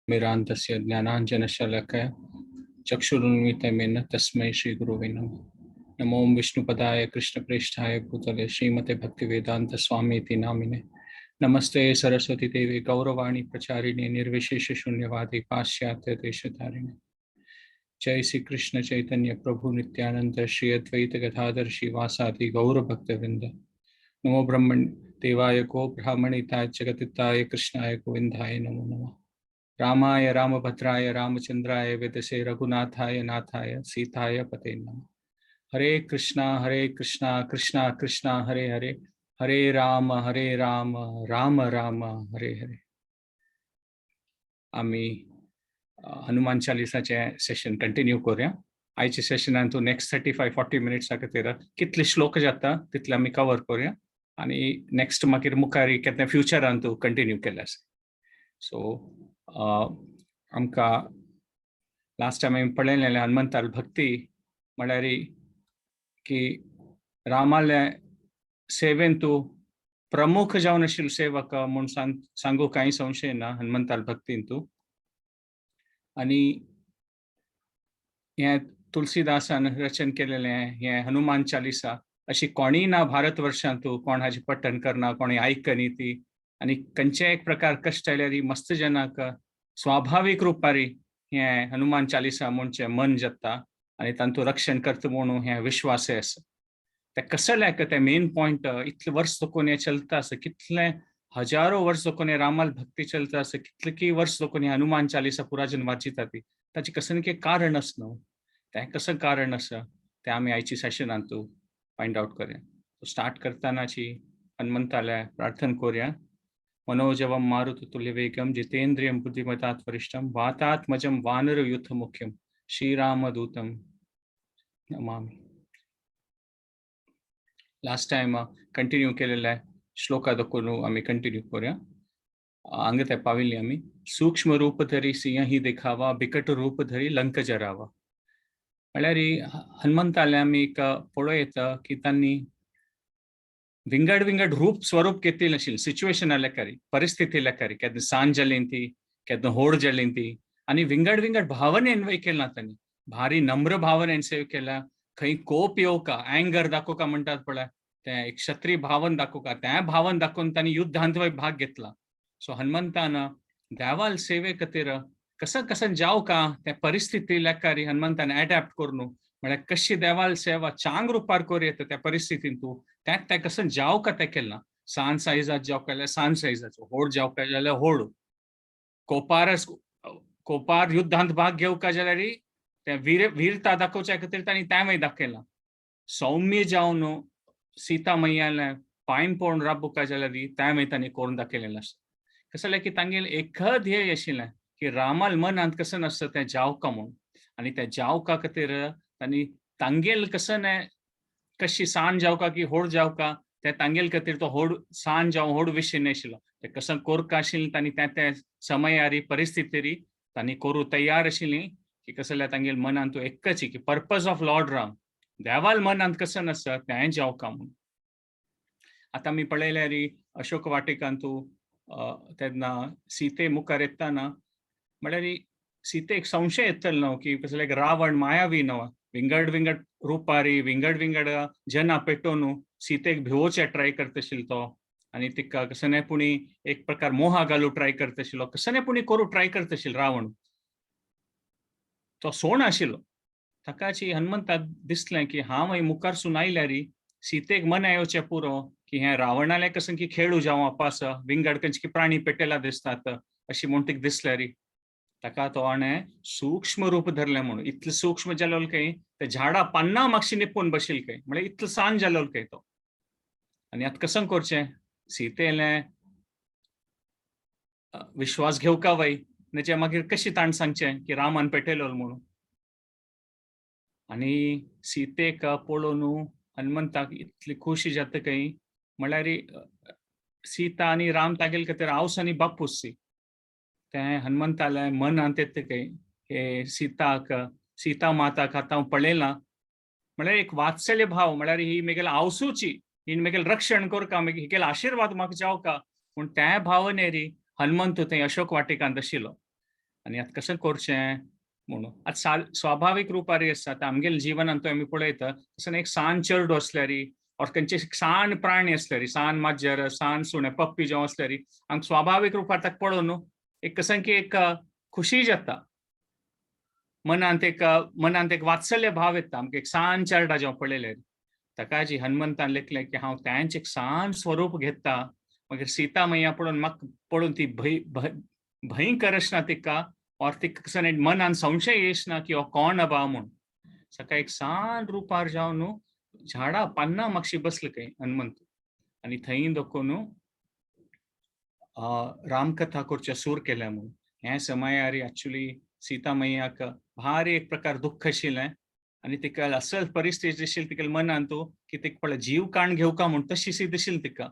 तिमिरान्धस्य ज्ञानाञ्जनशलाकया चक्षुरुन्मीलितं येन तस्मै श्रीगुरुवे नमः। नमो विष्णुपदाय कृष्णप्रेष्ठाय भूतले श्रीमते भक्तिवेदान्तस्वामीति नामिने। नमस्ते सरस्वती देवी गौरवाणी प्रचारिणे निर्विशेष शून्यवादी पाश्चात्य देशतारिणे। जय श्री कृष्ण चैतन्य प्रभु नित्यानंद श्री अद्वैत गदाधर श्रीवासादि गौर भक्तवृंद। नमो ब्रह्मण देवाय गो ब्राह्मणिताय जगतिताय कृष्णाय गोविंदाय नमो नमः। रामाय रामभद्राय रामचंद्राय वेदसे रघुनाथाय नाथाय सीताय पते नमः। हरे कृष्णा कृष्णा कृष्णा हरे हरे, हरे राम राम राम हरे हरे। आमी हनुमान चालिसाचे सेशन कंटिन्यू करूया। आयच्या सेशनान तूं नेक्स्ट 35-40 मिनिट्सा खातीर कितले श्लोक जाता तितले आमी कवर करूया आनी नेक्स्ट मागीर मुखार केन्ना फ्युचरान तूं कंटिन्यू केलें आसा। सो आमकां लास्ट टायम आमी पळयलें हनुमंताल भक्ती म्हळ्यार की रामाले सेवेन तूं प्रमुख जावन आशिल्लो सेवक म्हूण सांगू कांय संशय ना हनुमंताल भक्तीन तूं। आनी हें तुलसीदासान रचन केलेलें हें हनुमान चालिसा अशी कोणीय ना भारत वर्षांत कोण हाजें पठण करना, कोणी आयकनी ती आनी खंयचेय एक प्रकार कश्ट आयल्यार मस्त जनाक स्वाभावीक रुपारी हें हनुमान चालिसा म्हणचें मन जाता आनी तांतूं रक्षण करता म्हणून हें विश्वासय आसा। तें कसलें तें मेन पॉयंट इतलें वर्स चुकून हें चलता आसा, कितलें हजारो वर्स चुकून रामाल भक्ती चलता आसा, कितले की वर्स चुकून हनुमान चालिसा पुराजन वाचिता ती, ताचें कसलें की कारण आसा न्हू, तें कसलें कारण आसा तें आमी आयच्या सेशनांत फायंड आवट करूया। स्टार्ट करतानाची हनुमंताल्या प्रार्थना करूया। मनोजवं मारुततुल्यवेगं जितेन्द्रियं बुद्धिमतां वरिष्ठं वातात्मजं वानरयूथमुख्यं श्रीरामदूतं नमामि। लास्ट टायम कंटिन्यू केलेले श्लोका दाखोवन आमी कंटिन्यू करूया। हांगा ते पाविल्ली आमी। सूक्ष्म रूप धरी सिंह देखावा, बिकट रूप धरी लंक जरावा। म्हळ्यार हनुमंताले आमी एक पळोवं येता की तांणी विंगड विंगड रूप स्वरूप घेतिल्लें आशिल्लें सिच्युएशना लेखारी, परिस्थिती लेखारी, केन्ना सांज जाली ती, केन्ना होड जाली ती आनी विंगड विंगड भावनेन वय केला तांणी। भारी नम्र भावनेन सेव केला, खंय कोप येवका, अँगर दाखोवका म्हणटात पळय, तें एक क्षत्रिय भावन दाखोवका, तें भावन दाखोवन तांणी युद्धांत वय भाग घेतला। सो हनुमंतान देवाल सेवे खातीर कसं कसं जावका त्या परिस्थिती लेखारी हनुमंतान एडॅप्ट करून म्हळ्यार कशी देवाल सेवा चांग रुपार करूं येता त्या परिस्थितीन तूं त्याक तें कसं जावका तें केलां। सान सायजात जावका जाल्यार सान सायजाचो, होड जावका जाल्यार होड, कोपारस कोपार युद्धांत भाग घेवका जाल्यार तें वीरता दाखोवच्या खातीर तांणी तेंवूय दाखयलां। सौम्य जावन सीता मैयालें पांय पळोवन राबुका जाल्यार तेंवूय तांणी करून दाखयलेलें आसा। कसें जालें की तांगेलें एक ध्येय आशिल्लें की रामाल मनांत कसं नासता तें जावका म्हूण आनी त्या जावका खातीर तांणी तांगेल कसं न्हय कशी सान जावका की होड जावका त्या तांगेल खातीर तो होड सान जावं होड विशय न्हय आशिल्लो, तें कसं कोरका आशिल्लें तांणी त्या त्या समयारी परिस्थितीरी तांणी करूं तयार आशिल्लीं की कसं जाल्यार तांगेल मनांत तूं एकच की पर्पज ऑफ लॉर्ड राम देवाल मनांत कसं नासता तें जावका म्हूण। आतां आमी पळयल्यार अशोक वाटिकांत तेन्ना सीते मुखार येताना म्हळ्यार सीतेक संशय येतलो न्हू की कसलें एक रावण मायावी न्हू, विंगड विंगड रुपारी विंगड विंगड जना पेटोवन सीतेक भिवोवचे ट्राय करता आशिल्लो तो आनी तिका कसं न्हय पुणी एक प्रकार मोहा घालू ट्राय करता आशिल्लो, कसं न्हय पुणी करूं ट्राय करता आशिल्लो रावण। तो सोण आशिल्लो, ताकाची हनुमंताक दिसलें की हांव मुखारसून आयल्यार सीतेक मन येवचें पुरो की हें रावणालें कसं की खेळू जावं आपास विंगड खंयचे की प्राणी पेटेला दिसतात अशी म्हूण तिका दिसल्यार ताका तो हाणें सूक्ष्म रूप धरलें म्हणून इतलें सूक्ष्म जालो काय ते झाडां पान्नां मातशी निपून बशील काय म्हळ्यार इतलें सान जालो काय तो। आनी आतां कसं करचें, सीतेलें विश्वास घेवका वय म्हणजे मागीर कशी ताण सांगचें की रामान पेटयलो म्हणून। आनी सीतेक पळोवन हनुमंताक इतली खोशी जाता काय म्हळ्यार सीता आनी राम तागेले खातीर आवस आनी बापूस सी, तें हनुमंताले मनांत येता काय हे सीताक सीता माताक आतां हांव पळयलां म्हळ्यार एक वात्सल्य भाव म्हळ्यार ही म्हगेले आवसूची, ही म्हगेलें रक्षण करका, हिगेलो आशिर्वाद म्हाका जावका म्हूण त्या भावनेरी हनुमंत थंय अशोक वाटिकांत आशिल्लो। आनी आतां कशें करचें म्हणून आतां स्वाभावीक रुपारी आसा. आतां आमगेले जिवनांत आमी पळयता तशें एक सान चेडो आसल्यार और खंयचे सान प्राणी आसल्यार, सान माजर, सान सुणें, पप्पी जावं आसल्यार आमकां स्वाभावीक रुपार ताका पळोवन एक कशें की एक खुशी जाता मनांत, एक मनांत एक वात्सल्य भाव येता आमकां एक सान चेडा जेव्हा पळयल्यार. ताका जी हनुमंतान लेखलें की हांव तांचें एक सान स्वरूप घेता, मागीर सीता मैया पळोवन म्हाका पळोवन ती भंय भंय आसना तिका और तिका कशें मनान संशय येस ना की हो कोण अबा म्हूण. सकाळ एक सान रुपार जावन न्हू झाडां पान्नां मातशी बसले खंय हनुमंत आनी थंय दखून रामकथा करच्या सूर केल्या म्हूण. हे समयार एक्चुली सीता मैयाक भारी एक प्रकार दुख्ख आशिल्लें आनी तिका असल परिस्थिती दिशिल्ली तिका मनांत की तिका पळय जीव काण घेवका म्हूण तशी सी दिशिल्ली तिका.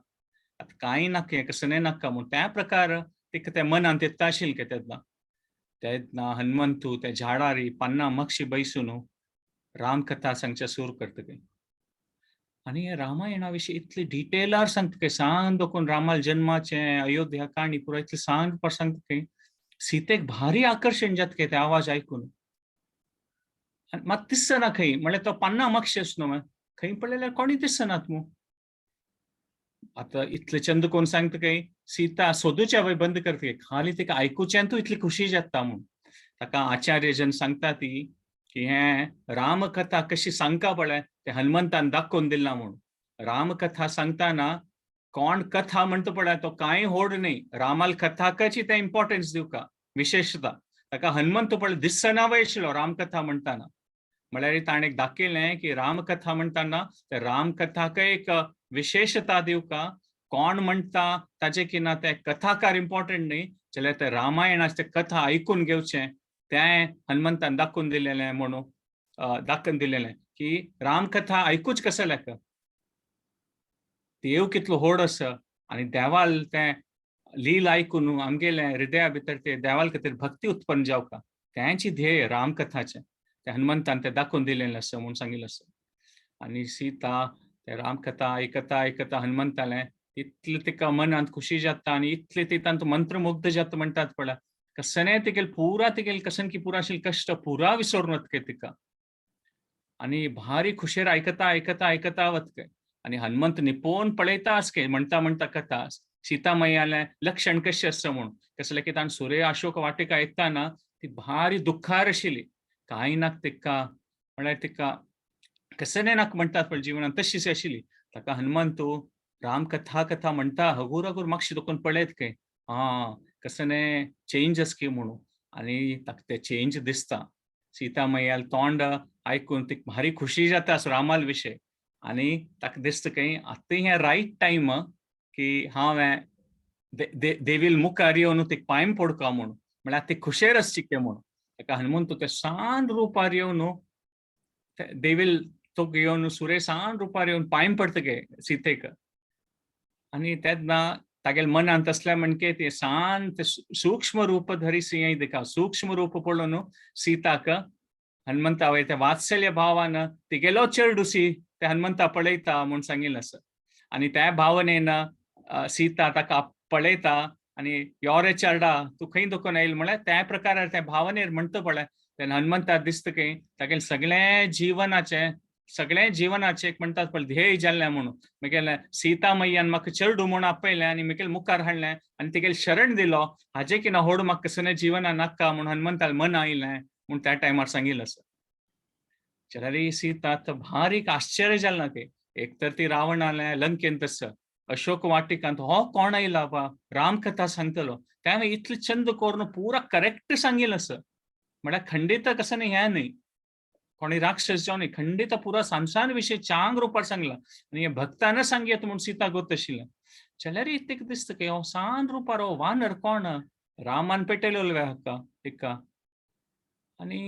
आतां कांय नाका हें कसलें नाका म्हूण त्या प्रकार तिका त्या मनांत येता आशिल्लें तेन्ना. तेन्ना हनुमंतू त्या झाडारी पान्नां मातशी बैसून रामकथा सांगच्या सूर करता खंय. आनी रामायणा विशीं इतले डिटेलार सांगता खंय, सांग दोकून रामाल जन्माचें अयोध्या काणी पुरो इतलें सांग सांगता खंय. सीतेक भारी आकर्शण जाता खंय ते आवाज आयकून. मात दिसना खंय, म्हणल्यार तो पान्नां मातशें न्हू खंय पळयल्यार कोणी दिसनात मू. आतां इतले चंद कोण सांगता खंय सीता सोदूच्या वय बंद करता, खाली तिका आयकुच्यान तूं इतली खुशी जाता म्हूण. ताका आचार्य जन सांगता ती की हें रामकथा कशी सांगका पळय ते हनुमंतान दाखोवन दिला म्हूण. रामकथा सांगताना कोण कथा म्हणटा पळय तो कांय होड न्ही, रामाल कथाकाची ते इम्पॉर्टन्स दिवका विशेषता. ताका हनुमंत पळय दिसना वय आशिल्लो रामकथा म्हणटाना. म्हळ्यार ताणें दाखयलें की रामकथा म्हणटाना ते रामकथाक एक विशेषता दिवका, कोण म्हणटा ताजे की ना ते कथाकार इम्पॉर्टंट न्ही, जाल्यार ते रामायणाचे कथा आयकून घेवचें तें हनुमंतान दाखोवन दिलेलें म्हणून दाखोवन दिलेलें की रामकथा आयकूच कशें लेख देव कितलो होड आसा आनी देवाल तें लील आयकून आमगेलें हृदया भितर ते देवाल खातीर भक्ती उत्पन्न जावका तेंची ध्येय रामकथाचें ते हनुमंतान तें दाखोवन दिलेलें आसा म्हूण सांगिल्लें आसा. आनी सीता ते रामकथा आयकता आयकता हनुमंतालें इतलें तिका मनांत खुशी जाता आनी इतलें ती तांतूं मंत्रमुग्ध जाता म्हणटात पळय कसने तिगेल पुरा तिगेल कसन की पुरा आशिल्ले कश्ट पुरा विसरून वतके तिका आनी भारी खुशेर आयकता आयकता आयकता वतके. आनी हनुमंत निपोवन पळयता आसके म्हणटा म्हणटा कथा सीता मैयालें लक्षण कशें आसा म्हूण. कसलें की ताणें सूर्य अशोक वाटिका येताना ती भारी दुख्खार आशिल्ली, कांय नाका तिका, म्हळ्यार तिका कसलें नाका म्हणटात पळय जिवनांत तशीच आशिल्ली. ताका हनुमंत रामकथा कथा म्हणटा हगूर हगूर मातशी दुखून पळयत खंय आं कसलें चेंज आसा म्हणून आनी ताका तें चेंज दिसता. सीता मैयाल तोंड आयकून तिका भारी खुशी जाता रामाल विशय आनी ताका दिसता खंय आतां हें रायट टायम की हांव देवील मुखार येवन तिका पांय पडका म्हूण, म्हळ्यार ती खुशेर आसची के म्हूण. ताका हनुमंत ते सान रुपार येवन देवील तो येवन सुरे सान रुपार येवन पांय पडटा गे सीतेक. आनी तेन्ना तागेले मनांत असल्या म्हणके ते सान ते सूक्ष्म रूप धरी सिंह दिका सूक्ष्म रूप पळोवन सीताक हनुमंता वयर त्या वात्सल्य भावान तिगेलो चेडूसी ते हनुमंता पळयता म्हूण सांगिल्लें आसा. आनी त्या भावनेन सीता ताका पळयता आनी यो रे चेडा तूं खंय दुखून आयल म्हळ्यार त्या प्रकारार त्या भावनेर म्हणटा पळय तेन्ना हनुमंता दिसता खंय तागेलें सगळें जिवनाचें सगळें जिवनाचें एक म्हणटात पळय ध्येय जाल्लें म्हणून. मागीर सीता मैयान म्हाका चेडू म्हूण आपयलें आनी म्हगेले मुखार हाडलें आनी तिगेलें शरण दिलो हाजें की ना होड म्हाका कसलें जिवना नाका म्हूण हनुमंताल मन आयलें म्हूण त्या टायमार सांगिल्लें आसा. जाल्यार सीता आतां भारी आश्चर्य जालें ना की एक तर ती रावणालें लंकेंत आसा अशोक वाटिकांत हो कोण आयला बा रामकथा सांगतलो त्या इतलें चंद करून पुरा करेक्ट सांगिल्लें आसा. म्हळ्यार खंडीत कसं न्ही हें न्ही कोणी राक्षस जावन न्ही, खंडीत पुरा संसार विशय चांग रुपार सांगला आनी हे भक्तान सांगयत म्हूण सीता गोत आशिल्लें. जाल्यार तिका दिसता की हो सान रुपार हो वानर कोण रामान पेटयलेलो हाका तिका आनी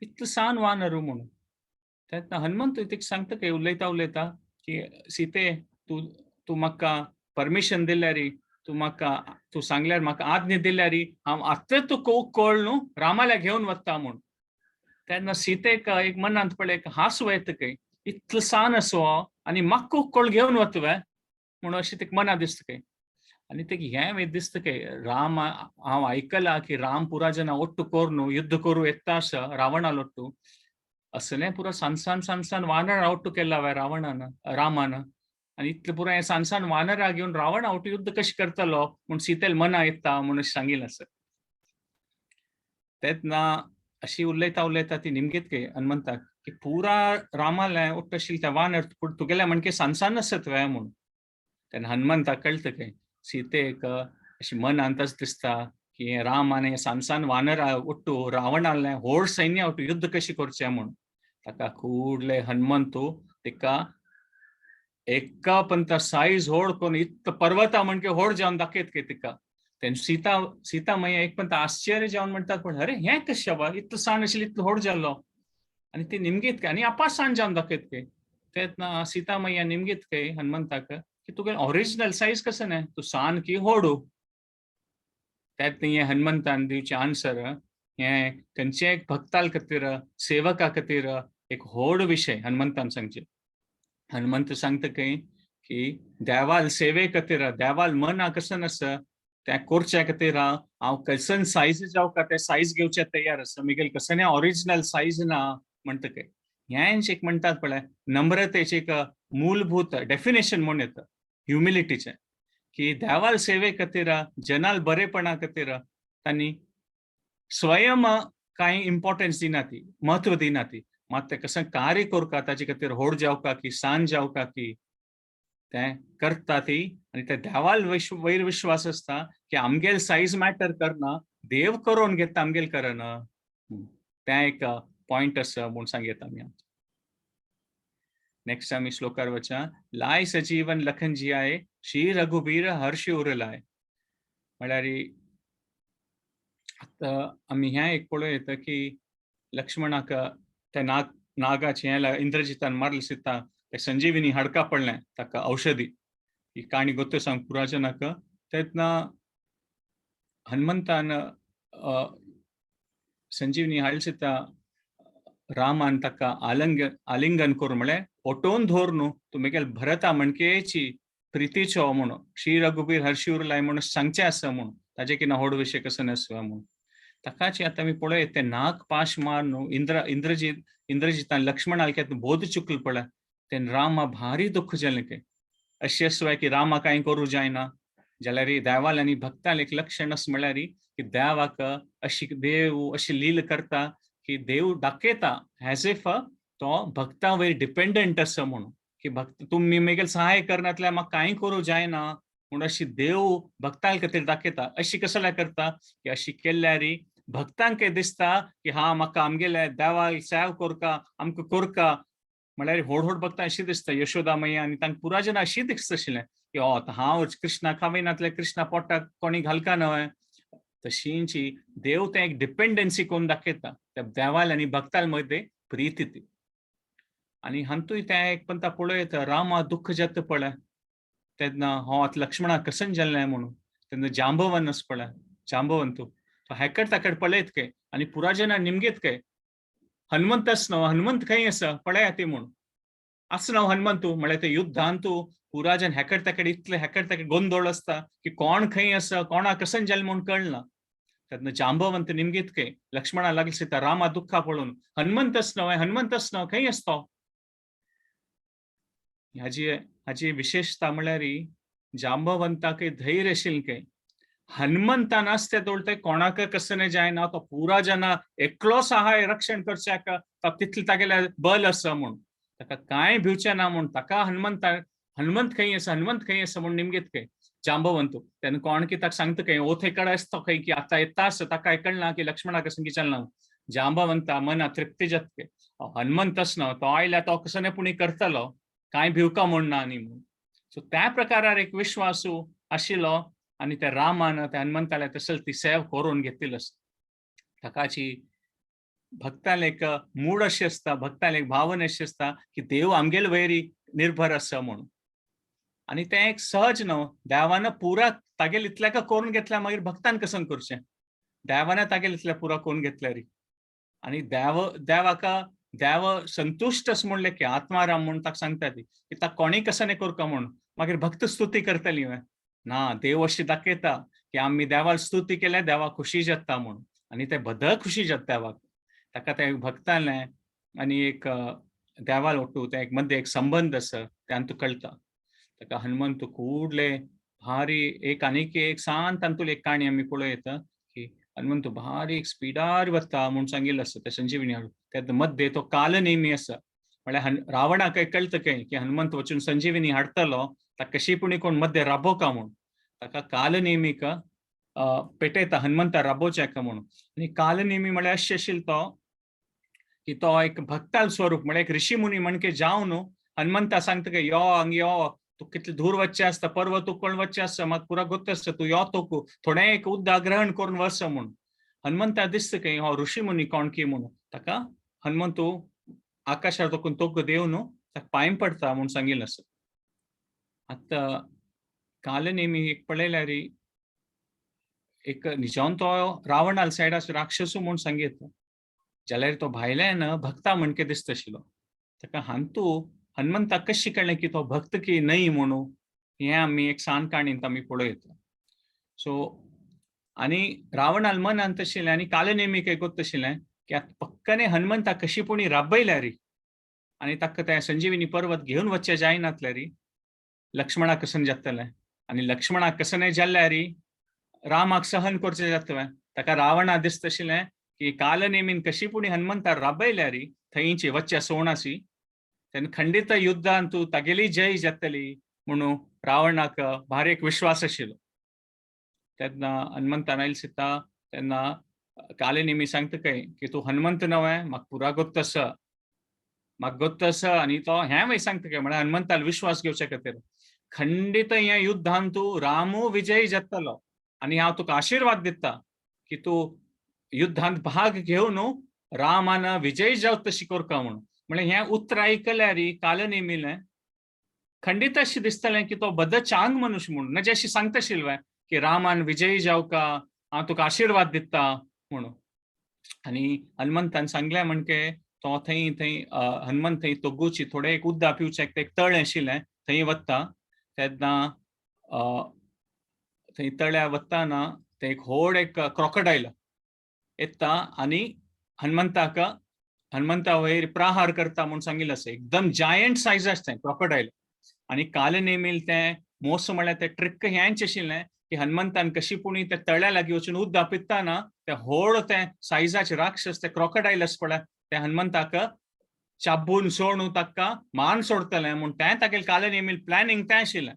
इतलो सान वानर म्हणून. तेन्ना हनुमंत तिका सांगता की उलयता उलयता की सीते तूं तूं म्हाका परमिशन दिल्यार तूं म्हाका तूं सांगल्यार म्हाका आज्ञा दिल्यार हांव आतां तुका कळ न्हू रामाल्या घेवन वता म्हूण. तेन्ना सीतेक एक मनांत पळय एक हांसो येता खंय इतलो सान आसो आनी म्हाका कळ घेवन वता वे म्हणून अशें तिका मनांत दिसता खंय. आनी ते हें दिसता की राम हांव आयकलां की राम पुरा जना ಒಟ್ಟು कोर्नु युद्ध करू येता आसा रावणाल ಒಟ್ಟು असलें पुरा सान सान सान सान वानर ಒಟ್ಟು केला वे रावणान रामान आनी इतलें पुरा हें सान सान वानरा घेवन रावणा ಒಟ್ಟು युद्ध कशें करतलो म्हूण सीतेल मना येता म्हणून सांगिल्लें आसा. तेन्ना अशी उलयता उलयता ती निमगीत के हनुमंताक की पुरा रामालें ಒಟ್ಟು आशिल्लें ते वानर तुगेले म्हणके सान सान आसत वे म्हूण. तेन्ना हनुमंताक कळटा की सीतेक अशी मनांतच दिसता की हें राम आनी सान सान वानरा ಒಟ್ಟು रावणालें व्हड सैन्य ಒಟ್ಟು युद्ध कशें करचें म्हूण. ताका कूडले हनुमंतू तिका एका पंता सायज व्हड करून इतलो पर्वता म्हणके व्हड जावन दाखयत की तिका. तेन्ना सीता सीता मैया एक पंत आश्चर्य जावन म्हणटात पण अरे हें कशें बा इतलो सान आशिल्लो इतलो व्हड जाल्लो आनी ती निमगीत काय आनी आपा सान जावन दाखयत की. तेन्ना सीता मैया निमगीत काय हनुमंताक की तुगेलें ओरिजिनल सायज कसं न्हय तूं सान की व्हडू. तेन्ना हें हनुमंतान दिवचें आन्सर हें खंयच्याय एक भक्ताल खातीर सेवका खातीर एक व्हड विशय हनुमंतान सांगचें. हनुमंत सांगता खंय की देवाल सेवे खातीर देवाल मना कसं आसा तें करच्या खातीर हांव कसन सायज जावं का तें सायज घेवचें तयार आसा मिगेल कसं ओरिजिनल सायज ना म्हणटा खंय. हें एक म्हणटात पळय नम्रतेचें एक मूलभूत डेफिनेशन म्हूण येता ह्युमिलिटीचें की देवाल सेवे खातीर जनाल बरेपणा खातीर तांणी स्वयं कांय इम्पॉर्टन्स दिना ती म्हत्व दिना ती मात तें कसं कार्य करता ताजे खातीर व्हड जावका की सान जावका की तें करता ती आनी ते देवाल वयर विश्वास आसता की आमगेल सायज मॅटर करना देव करोवन घेता आमगेल करना. तें एक पॉयंट आसा म्हूण सांगता आमी. नेक्स्ट आमी श्लोकार वचा. लाय सजीवन लखन जियाए श्री रघुबीर हर्ष उर लाय. म्हळ्यार आतां आमी हें एक पळोवं येता की लक्ष्मणाक त्या नाग नागाचें हें इंद्रजितान मारले सीता ते संजीविनी हाडका पडलें ताका औषधी ही काणी गोत्यो सांग पुराजनाक. तेन्ना हनुमंतान संजीवनी हाडले सीता रामान ताका आलिंगन करून म्हळें ओटोवन धर न्हू तूं मुगेल भरता म्हणकेची प्रितीचो म्हणून श्री रघुबीर हर्षी उरलाय म्हणून सांगचें आसा म्हणून ताजे कितें व्हड विशय कसो नासता म्हणून. ताकाची आतां आमी पळयत ते नाग पाश मार न्हू इंद्रजितान लक्ष्मणाक बोध चुकल पळय तेन्ना रामा भारी दुःख जालें की अशें आसलें की रामा कांय करूं जायना जाल्यार देवाल आनी भक्ताल एक लक्षण अशें म्हळ्यार की देवाक अशी देव अशी लील करता की देव दाखयता एज if तो भक्ता वयर डिपेंडंट आसा म्हणून की भक्त तुमी मेगेल सहाय करनातल्यार म्हाका कांय करूं जायना म्हूण अशी देव भक्तां खातीर दाखयता. अशी कसल्या करता की अशी केल्यार भक्तांक दिसता की हा म्हाका आमगेले देवाक सेव करका आमकां करका म्हळ्यार व्हड व्हड भक्तां अशी दिसता यशोदा मैया आनी तांकां पुरा जाणां अशी दिसता आशिल्लें की हो आतां हांव कृष्णा खावयनातल्यार कृष्णा पोटाक कोणी घालका न्हय. तशींची देव तें एक डिपेंडन्सी करून दाखयता त्या देवाल आनी भक्तां मदें प्रिती ती. आनी हातूंत तें एक पंता पळयत रामा दुःख जाता पळय तेन्ना हो आतां लक्ष्मणाक कसन जालें म्हणून तेन्ना जांबवन आसा पळय जांबवंत तो हेकड ताकड पळयत काय आनी पुरा जाणां निमगीत काय हनुमंत आसना हनुमंत खंय आसा पळया ती म्हूण आसना हनुमंतू म्हळ्यार ते युद्धांतू पुरा जन हेकड ताकड इतले हेकड ताकड गोंदळ आसता की कोण खंय आसा कोणा कसन जालें म्हूण कळना. तेन्ना जांबवंत निमगीत काय लक्ष्मणा लागले सीता रामा दुःखा पळोवन हनुमंत आसना हनुमंत आसना खंय आसतो. हाजी हाजी विशेषता म्हळ्यार जांबवंताक धैर्य आशिल्लें काय हनुमंतान आसते तोळ कोणाक कसने जायना तो पुरा जना एकलो सहाय रक्षण करच्याक तितले तागेले बल आसा म्हूण ताका कांय भिवचें ना म्हूण ताका हनुमंता हनुमंत खंय आसा हनुमंत खंय आसा म्हूण निमगीत खंय जांबवंत. तेन्ना कोण की ताका सांगता खंय ओथे कडेन आसता खंय की आतां येता आसा ताका कळना की लक्ष्मणाक कसं चलना. जांबवंता मना तृप्ती जाता हनुमंत आसना तो आयल्यार तो कसने पुणी करतलो कांय भिवका म्हूण ना न्ही म्हूण. सो त्या प्रकारार एक विश्वासू आशिल्लो आनी त्या रामान त्या हनुमंताले तसल ती सेव करून घेतिल्ली आसा. ताकाची भक्ताल एक मूड अशी आसता भक्ताल एक भावना अशी आसता की देव आमगेल वयरी निर्भर आसा म्हणून. आनी तें एक सहज न्हू देवान पुरा तागेल इतल्याक करून घेतल्या मागीर भक्तान कसं करचें देवान तागेल इतल्या पुरा करून घेतल्यार आनी देव देवाका देव संतुश्ट अस म्हणलें की आत्माराम म्हूण ताका सांगता ती की ताका कोणीय कसं करका म्हूण मागीर भक्त स्तुती करतली. ना, देव अशी दाखयता की आमी देवाक स्तुती केल्या, देवा खुशी जाता म्हणून, आनी ते बदल खुशी जाता देवाक. ताका ते भक्तालें आनी एक देवाल ओटू ते एक मध्य एक संबंध आसा ते आमकां कळटा. ताका हनुमंत ಕೂಡ್ಲೆ भारी एक आनीक एक सान तांतूल एक काणी आमी पळोवं की हनुमंत भारी एक स्पिडार वता म्हूण सांगिल्लें आसा ते संजीवनी हाडून. त्या मध्ये तो कालनेमी आसा, म्हळ्यार रावणाक कळटा काय की हनुमंत वचून संजीवनी हाडटलो, ताका कशी पुणी कोण मध्ये राबोवका म्हूण, ताका कालनेमीक पेटयता हनुमंता राबोवचें म्हणून. आनी कालनेमी म्हळ्यार अशें आशिल्लो तो की तो एक भक्ताल स्वरूप, म्हळ्यार एक ऋषी मुनी म्हणके जावन हनुमंता सांगता की यो हांग यो, तूं कितले दूर वचचें आसता, पर्वत उकळून वचचें आसता, म्हाका पुरा गोत्त आसता, तूं यो तोकू थोडें एक उद्दा ग्रहण करून वच म्हूण. हनुमंता दिसता की हो ऋषी मुनी कोण की म्हणून, ताका हनुमंतू आकाशार तोकून तोक देवन ताका पांय पडता म्हूण सांगिल्लें आसा. आतां कालनेमी एक पळयल्यार एक निजान तो रावणाल सायडाचो राक्षसू म्हूण सांगीत जाल्यार तो भायल्यान भक्ता म्हणके दिसता आशिल्लो. ताका हांतू हनुमंताक कशी कळ्ळें की तो भक्त की न्हय म्हणू, हें आमी एक सान काणयेंत आमी पळयता. सो आनी रावणाल मनांत आशिल्लें आनी कालनेमीक गोत्त आशिल्लें की आतां पक्कने हनुमंताक कशी पुणी राबयल्या री आनी ताका त्या संजीवनी पर्वत घेवन वचचें जायनातलें री, लक्ष्मणाक कसन जातलें, आनी लक्ष्मणाक कसनय जाल्यार री रामाक सहन करचें जातलें. ताका रावणा दिसता आशिल्लें की कालनेमीन कशी पुणी हनुमंताक राबयल्या री थंयची वच्च्या सोणासी, तेन्ना खंडीत युद्धांत तूं तागेली जय जातली म्हणून रावणाक भारी एक विश्वास आशिल्लो. तेन्ना हनुमंतान आयल सीता, तेन्ना कालनेमी सांगता काय की तूं हनुमंत नव्हे, म्हाका पुरा गोत्त आसा, म्हाका गोत्त आसा. आनी तो हें मागीर सांगता काय म्हळ्यार हनुमंताल विश्वास घेवच्या खातीर खंडीत ह्या युद्धांत तूं रामू विजयी जातलो आनी हांव तुका आशिर्वाद दिता की तूं युद्धांत भाग घेवन रामान विजयी जावं तशी करका म्हणून. म्हळ्यार हें उतर आयकल्यार कालनेमीलें खंडीत अशें दिसतलें की तो बद चांग मनुष्य म्हणून, म्हणजे अशी सांगता आशिल्लें की रामान विजयी जावका, हांव तुका आशिर्वाद दिता म्हणून. आनी हनुमंतान सांगलें म्हणके तो थंय थंय हनुमंत थंय तोगूची थोडें एक उद्दा पिवचें एक तळें आशिल्लें थंय वता, तेन्ना थंय तळ्या वताना थंय एक व्हड एक क्रॉकडायल येता आनी हनुमंताक हनुमंता वयर प्रहार करता म्हूण सांगिल्लें आसा. एकदम जायंट सायज आसता क्रॉकडायल. आनी कालनेमील तें मोस म्हळ्यार तें ट्रिक हेंच आशिल्लें की हनुमंतान कशी पुणी त्या तळ्या लागीं वचून उद्दा पिताना ते व्हड तें सायजाचे राक्षस ते क्रॉकडायल आसा पळय ते हनुमंताक चाबून सोडून ताका मान सोडतलें म्हूण तें तागेलें कालनेमील प्लॅनिंग तें आशिल्लें.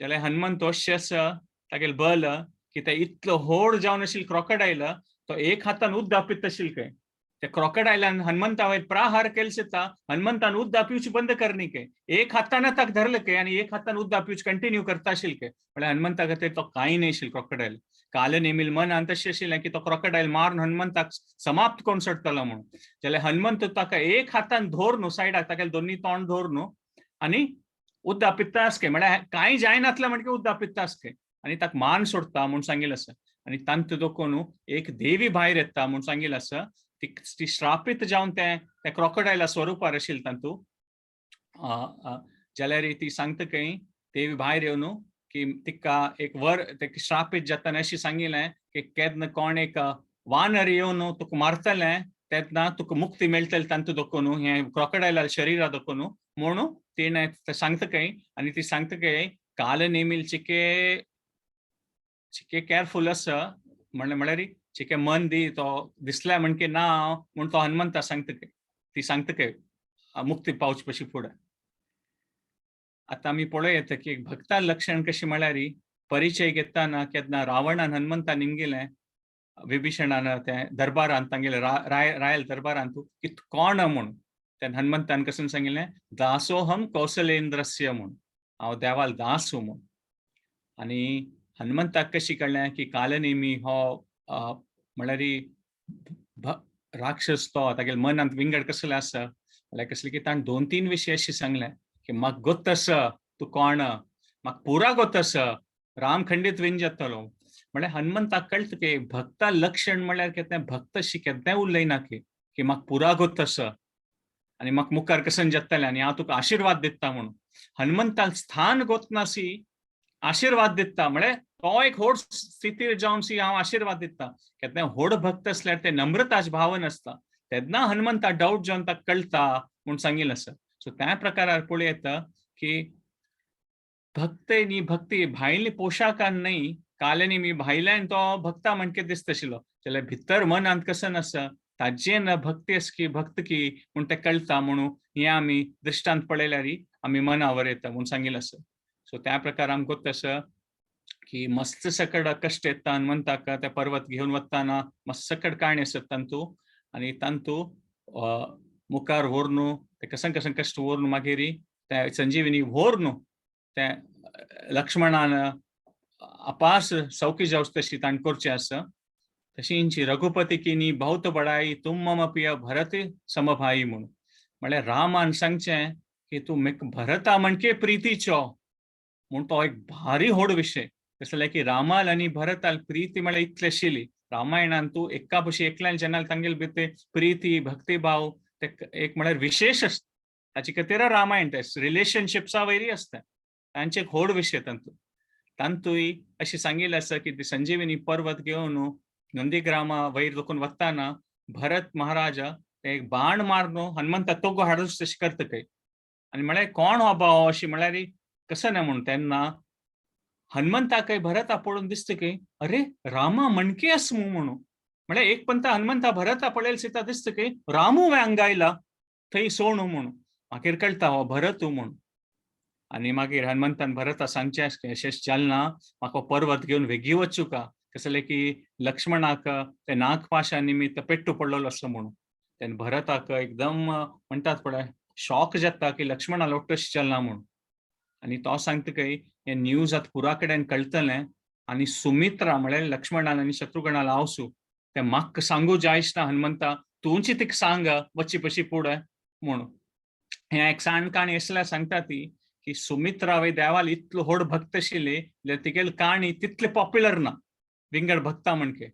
जाल्यार हनुमंत अशें आसा तागेलें बल की ते इतलो व्हड जावन आशिल्लो क्रॉकडायल तो एक हातान उद्दा पिता आशिल्लो खंय, त्या क्रॉकडायलान हनुमंता वयर प्रहार केले सीता हनुमंतान उद्दा पिवची बंद करणी के, एक हातान ताका धरलें के आनी एक हातान उद्दा पिवची कंटिन्यू करता आशिल्लो के. म्हळ्यार हनुमंता खातीर तो कांय न्हय आशिल्लो क्रॉकडायल. कालनेमील मनान तशें आशिल्लें की तो क्रॉकडायल मारून हनुमंताक समाप्त करून सोडटलो म्हणून. जाल्यार हनुमंत ताका एक हातान धरून सायडाक तागेलें दोनी तोंड धरून आनी उद्दा पित्ता आसके, म्हळ्यार कांय जायनातलें म्हणटकीर उद्दा पित्ता आसके आनी ताका मान सोडटा म्हूण सांगिल्लें आसा. आनी तांतू दोकोन एक देवी भायर येता म्हूण सांगिल्लें आसा. ती श्रापीत जावन तें त्या क्रॉकडायला स्वरुपार आशिल्लें तांतू. जाल्यार ती सांगता खंय देवी भायर येवन की तिका एक वर श्रापीत जातना अशी सांगिल्लें की केन्ना कोण एक वानर येवन तुका मारतलें तेन्ना तुका मुक्ती मेळटली तांतू दोकोन हें क्रॉकडायला शरीरा दोकोन म्हणून तिणें सांगता खंय. आनी ती सांगता खंय कालनेमील चिके चिके केअरफूल आसा म्हणलें म्हळ्यार चिके मन दी तो दिसल्या म्हणके ना म्हूण तो हनुमंता सांगता खंय, ती सांगता खंय मुक्ती पावचे पशी फुडें. आतां आमी पळोवं की भक्ता लक्षण कशें म्हळ्यार परिचय घेतना केन्ना रावणान हनुमंतान निमगिलें विभीषणान ते दरबारान तांगेले रायल दरबारान तूं की कोण म्हूण, तेन्ना हनुमंतान कशें सांगिल्लें दासोहम कौशलेंद्रस्य म्हूण, हांव देवाल दास म्हूण. आनी हनुमंताक कशी कळ्ळें की कालनेमी हो म्हळ्यार राक्षस तो तागेले मनांत विंगड कसलें आसा म्हळ्यार कसलें की ताणें दोन तीन विशय अशें सांगलें की म्हाका गोत्त आसा तूं कोण, म्हाका पुरा गोत्त आसा, राम खंडीत विन जातलो. म्हळ्यार हनुमंताक कळटा की भक्ता लक्षण म्हळ्यार कितें, भक्त अशी केन्नाय उलयना की म्हाका पुरा गोत्त आसा आनी म्हाका मुखार कसन जातलें आनी हांव तुका आशिर्वाद दिता म्हणून. हनुमंताक स्थान गोतनासी आशिर्वाद दिता. म्हळ्यार तो एक व्हड स्थितीर जावन सी हांव आशिर्वाद दिता. केन्ना व्हड भक्त आसल्यार ते नम्रताच भावन आसता, तेन्ना हनुमंता डावट जावन ताका कळटा म्हूण सांगिल्लें आसा. सो त्या प्रकारार पळयता की भक्त न्ही भक्ती भायली पोशाखान न्हय, काल्यानी मी भायल्यान तो भक्ता म्हणके दिसता आशिल्लो, जाल्यार भितर मनांत कसं आसा ताजें न भक्ती आसा की भक्त की म्हूण तें कळटा. म्हणून हें आमी दृश्टांत पळयल्यार आमी मनावर येता म्हूण सांगिल्लें आसा. सो त्या प्रकार आमकां तसं की मस्त सकड कश्ट येता हनुमंताक त्या पर्वत घेवन वताना मस्त सकड काणी आसत तांतू आनी तांतू मुखार व्हरून ते कसन कसन कश्ट व्हरून मागीर त्या संजीवनी व्हरून त्या लक्ष्मणान अपास सौखी जावच तशी ताणें करचें आसा. तशींची रघुपती किनी बहुत बडाई तुम मम प्रिय भरत समभाई म्हणून, म्हळ्यार रामान सांगचें की तूं भरता म्हणके प्रितीचो म्हूण तो एक भारी व्हड विशय. तसो की रामाल आनी भरताल प्रिती म्हळ्यार इतली आशिल्ली. रामायणान तूं एका पशी एकल्यान जेन्ना तांगेले भितर प्रिती भक्तिभाव ते एक म्हळ्यार विशेष आसता. ताचे खातीर रामायण ते रिलेशनशिप्सा वयरी आसता, तांचे एक व्हड विशय तांतू. तांतूय अशें सांगिल्लें आसा की ती संजीवनी पर्वत घेवन नंदीग्रामा वयर लोकून वताना भरत महाराजा एक बाण मारून हनुमंता तोगो हाडूच तशें करता खंय. आनी म्हळ्यार कोण हो भाव अशें म्हळ्यार कसं ना म्हूण तेन्ना हनुमंताकय भरता पळोवन दिसता की अरे रामा म्हणके आस मू म्हणून, म्हळ्यार एक पंता हनुमंता भरता पळयल सीता दिसता की रामू व्यांगायला थंय सोणू म्हणून, मागीर कळटा हो भरतू म्हणून. आनी मागीर हनुमंतान भरता सांगचें आसलें अशें जालें ना, म्हाका पर्वत घेवन वेगीं वचूका, कसलें की लक्ष्मणाक ते नागपाशा निमित्त पेट्टू पडलेलो आसा म्हणून. तेन्ना भरताक एकदम म्हणटात पळय शॉक जाता की लक्ष्मणा लोटस चलना म्हणून. आनी तो सांगता की हे न्यूज आतां पुरा कडेन कळटलें आनी सुमित्रा म्हळ्यार लक्ष्मणान आनी शत्रुघ्नाल आवसू ते म्हाका सांगू जायच ना हनुमंता, तुमची तिका सांग वची पशी पुढे म्हणून. हे एक सान काणी आसल्यार सांगता ती की सुमित्रा वय देवाल इतलो व्हड भक्त आशिल्ली जाल्यार तिगेली काणी तितली पॉप्युलर ना विंगड भक्ता म्हणके.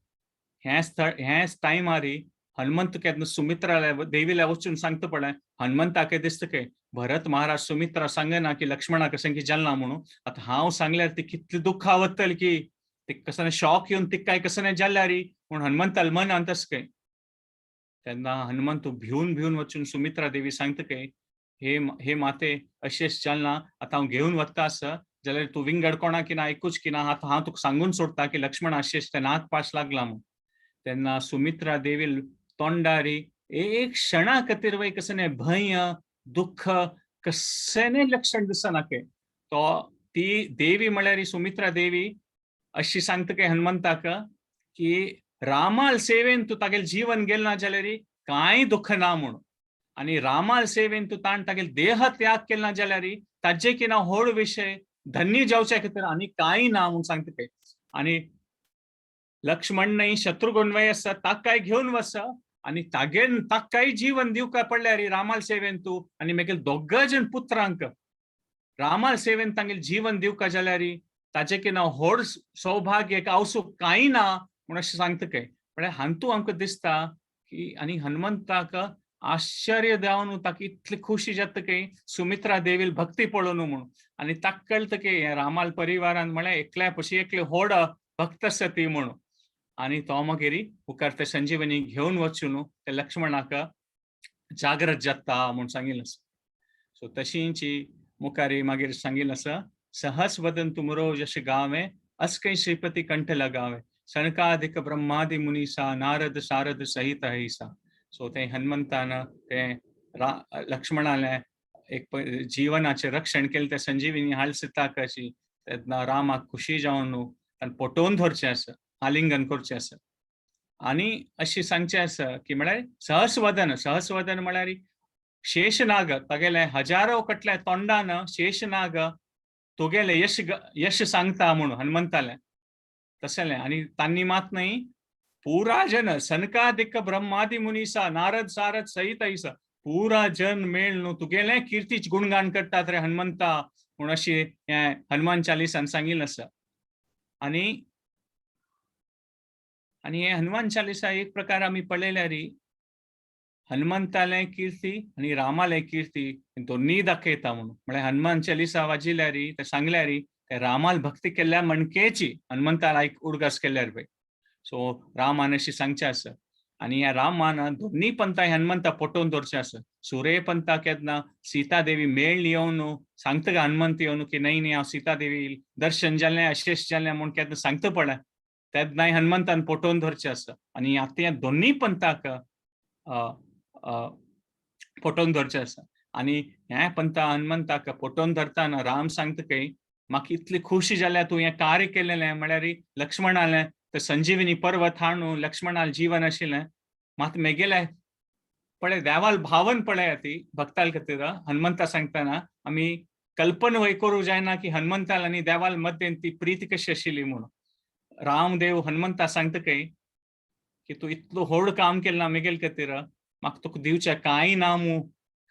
हें स्थळ हें टायमारी हनुमंत केन्ना सुमित्राला देवीला वचून सांगता पळय, हनुमंताक दिसता की भरत महाराज सुमित्रा सांगना की लक्ष्मणा कशें की जालना म्हणून, आतां हांव सांगल्यार ती कितली दुख्खा वतली की ती कसं शॉक येवन तिका काय कसं नाही जाल्यार म्हूण हनुमंताल मनांत तशें काय. तेन्ना हनुमंत भिवन भिवन वचून सुमित्रा देवी सांगता की हे हे माते अशेंच जालना, आतां हांव घेवन वता आसा जाल्यार तूं विंगड कोणाक की ना आयकूच की ना, आतां हांव तुका सांगून सोडटा की लक्ष्मण अशेंच ते नागपाश लागला म्हूण. तेन्ना सुमित्रा देवी तोंडारी एक क्षणा खातीर वय कसं नाही भंय दुःख कसलें लक्षण दिसना के तो ती देवी म्हळ्यार सुमित्रा देवी अशी सांगता की हनुमंताक की रामाल सेवेन तूं तागेलें जीवन गेलें ना जाल्यार कांय दुःख ना म्हणून, आनी रामाल सेवेन तूं ताण तागेले देह त्याग केलो ना जाल्यार ताजे की ना व्हड विशय धन्य जावच्या खातीर आनी कांय ना म्हूण सांगता ते. आनी लक्ष्मण न्हय शत्रुघ्न वय आसा ताकाय घेवन वच आनी तागेल ताकाय जीवन दिवका पडल्यार रामाल सेवेन तूं आनी मागीर दोग्गा जण पुत्रांक रामाल सेवेन तांगेले जीवन दिवका जाल्यार ताजे की ना व्हड सौभाग्य आवसू कांय ना म्हूण अशें सांगता काय. म्हळ्यार हांतू आमकां दिसता की आनी हनुमंताक आश्चर्य जावन ताका इतली खुशी जाता की सुमित्रा देवील भक्ती पळोवन म्हणून. आनी ताका कळटा की हे रामाल परिवारान म्हळ्यार एकल्या पशी एकले व्हड भक्त आसा ती म्हणून. आनी तो मागीर मुखार ते संजीवनी घेवन वचून ते लक्ष्मणाक जागृत जाता म्हूण सांगिल्लें आसा. सो तशींची मुखार मागीर सांगिल्लें आसा, सहस वदन तुमरो यश गावे अस्कै श्रीपती कंठ लगावे सनकादिक ब्रह्मादि मुनीसा नारद सारद सहित हैसा. सो ते हनुमंतान ते लक्ष्मणाले एक जीवनाचें रक्षण केलें ते संजीवनी हाल सीताक अशी तेन्ना रामाक खुशी जावन ताणें पटोवन धरचें आसा, आलिंगन करचें आसा. आनी अशी सांगचें आसा की म्हळ्यार सहस्वदन, सहस्वदन म्हळ्यार शेषनाग तागेले हजारो कटल्या तोंडान शेषनाग तुगेले यश यश सांगता म्हणून हनुमंताले तसलें. आनी तांणी मात न्हय पुरा जन सनकादिक ब्रह्मादि मुनीसा नारद सारद सहित ऐसा पुरा जन मेळ न्हू तुगेले किर्तीच गुणगान करतात रे हनुमंता म्हूण अशी हें हनुमान चालिसान सांगिल्लें आसा. आनी आनी हे हनुमान चालिसा एक प्रकार आमी पळयल्यार हनुमंताले किर्ती आनी रामाले किर्ती दोन्ही दाखयता म्हणून. म्हळ्यार हनुमान चालिसा वाजिल्यार ते सांगल्यार ते रामाल भक्ती केल्ल्या म्हणकेची हनुमंताला एक उडगास केल्यार पळय. सो रामान अशी सांगचें आसा आनी ह्या रामान दोन्ही पंथा हनुमंता पटोवन दवरचें आसा. सुरे पंथा केन्ना सीता देवी मेळ्ळी येवन सांगता का हनुमंत येवन की न्हय न्ही हांव सीता देवी दर्शन जालें अशेश जालें म्हूण केन्ना सांगता पळय, तेन्नाय हनुमंतान पटोवन धरचें आसा. आनी आतां ह्या दोन्ही पंथाक पटोवन धरचें आसा. आनी ह्या पंथा हनुमंताक पटोवन धरताना राम सांगता की म्हाका इतली खुशी जाल्या तूं हें कार्य केलेलें, म्हळ्यार लक्ष्मणालें ते संजीवनी पर्वत हाणू लक्ष्मणाल जीवन आशिल्लें, मात मेगेले पळय देवाल भावन पळय ती भक्ताल खातीर. हनुमंता सांगतना आमी कल्पना वय करूं जायना की हनुमंताल आनी देवाल मध्येन ती प्रीती कशी आशिल्ली म्हणून. रामदेव हनुमंता सांगता काय की तूं इतलो व्हड काम केलें मेगेल खातीर, म्हाका तुका दिवचें कांय ना मू,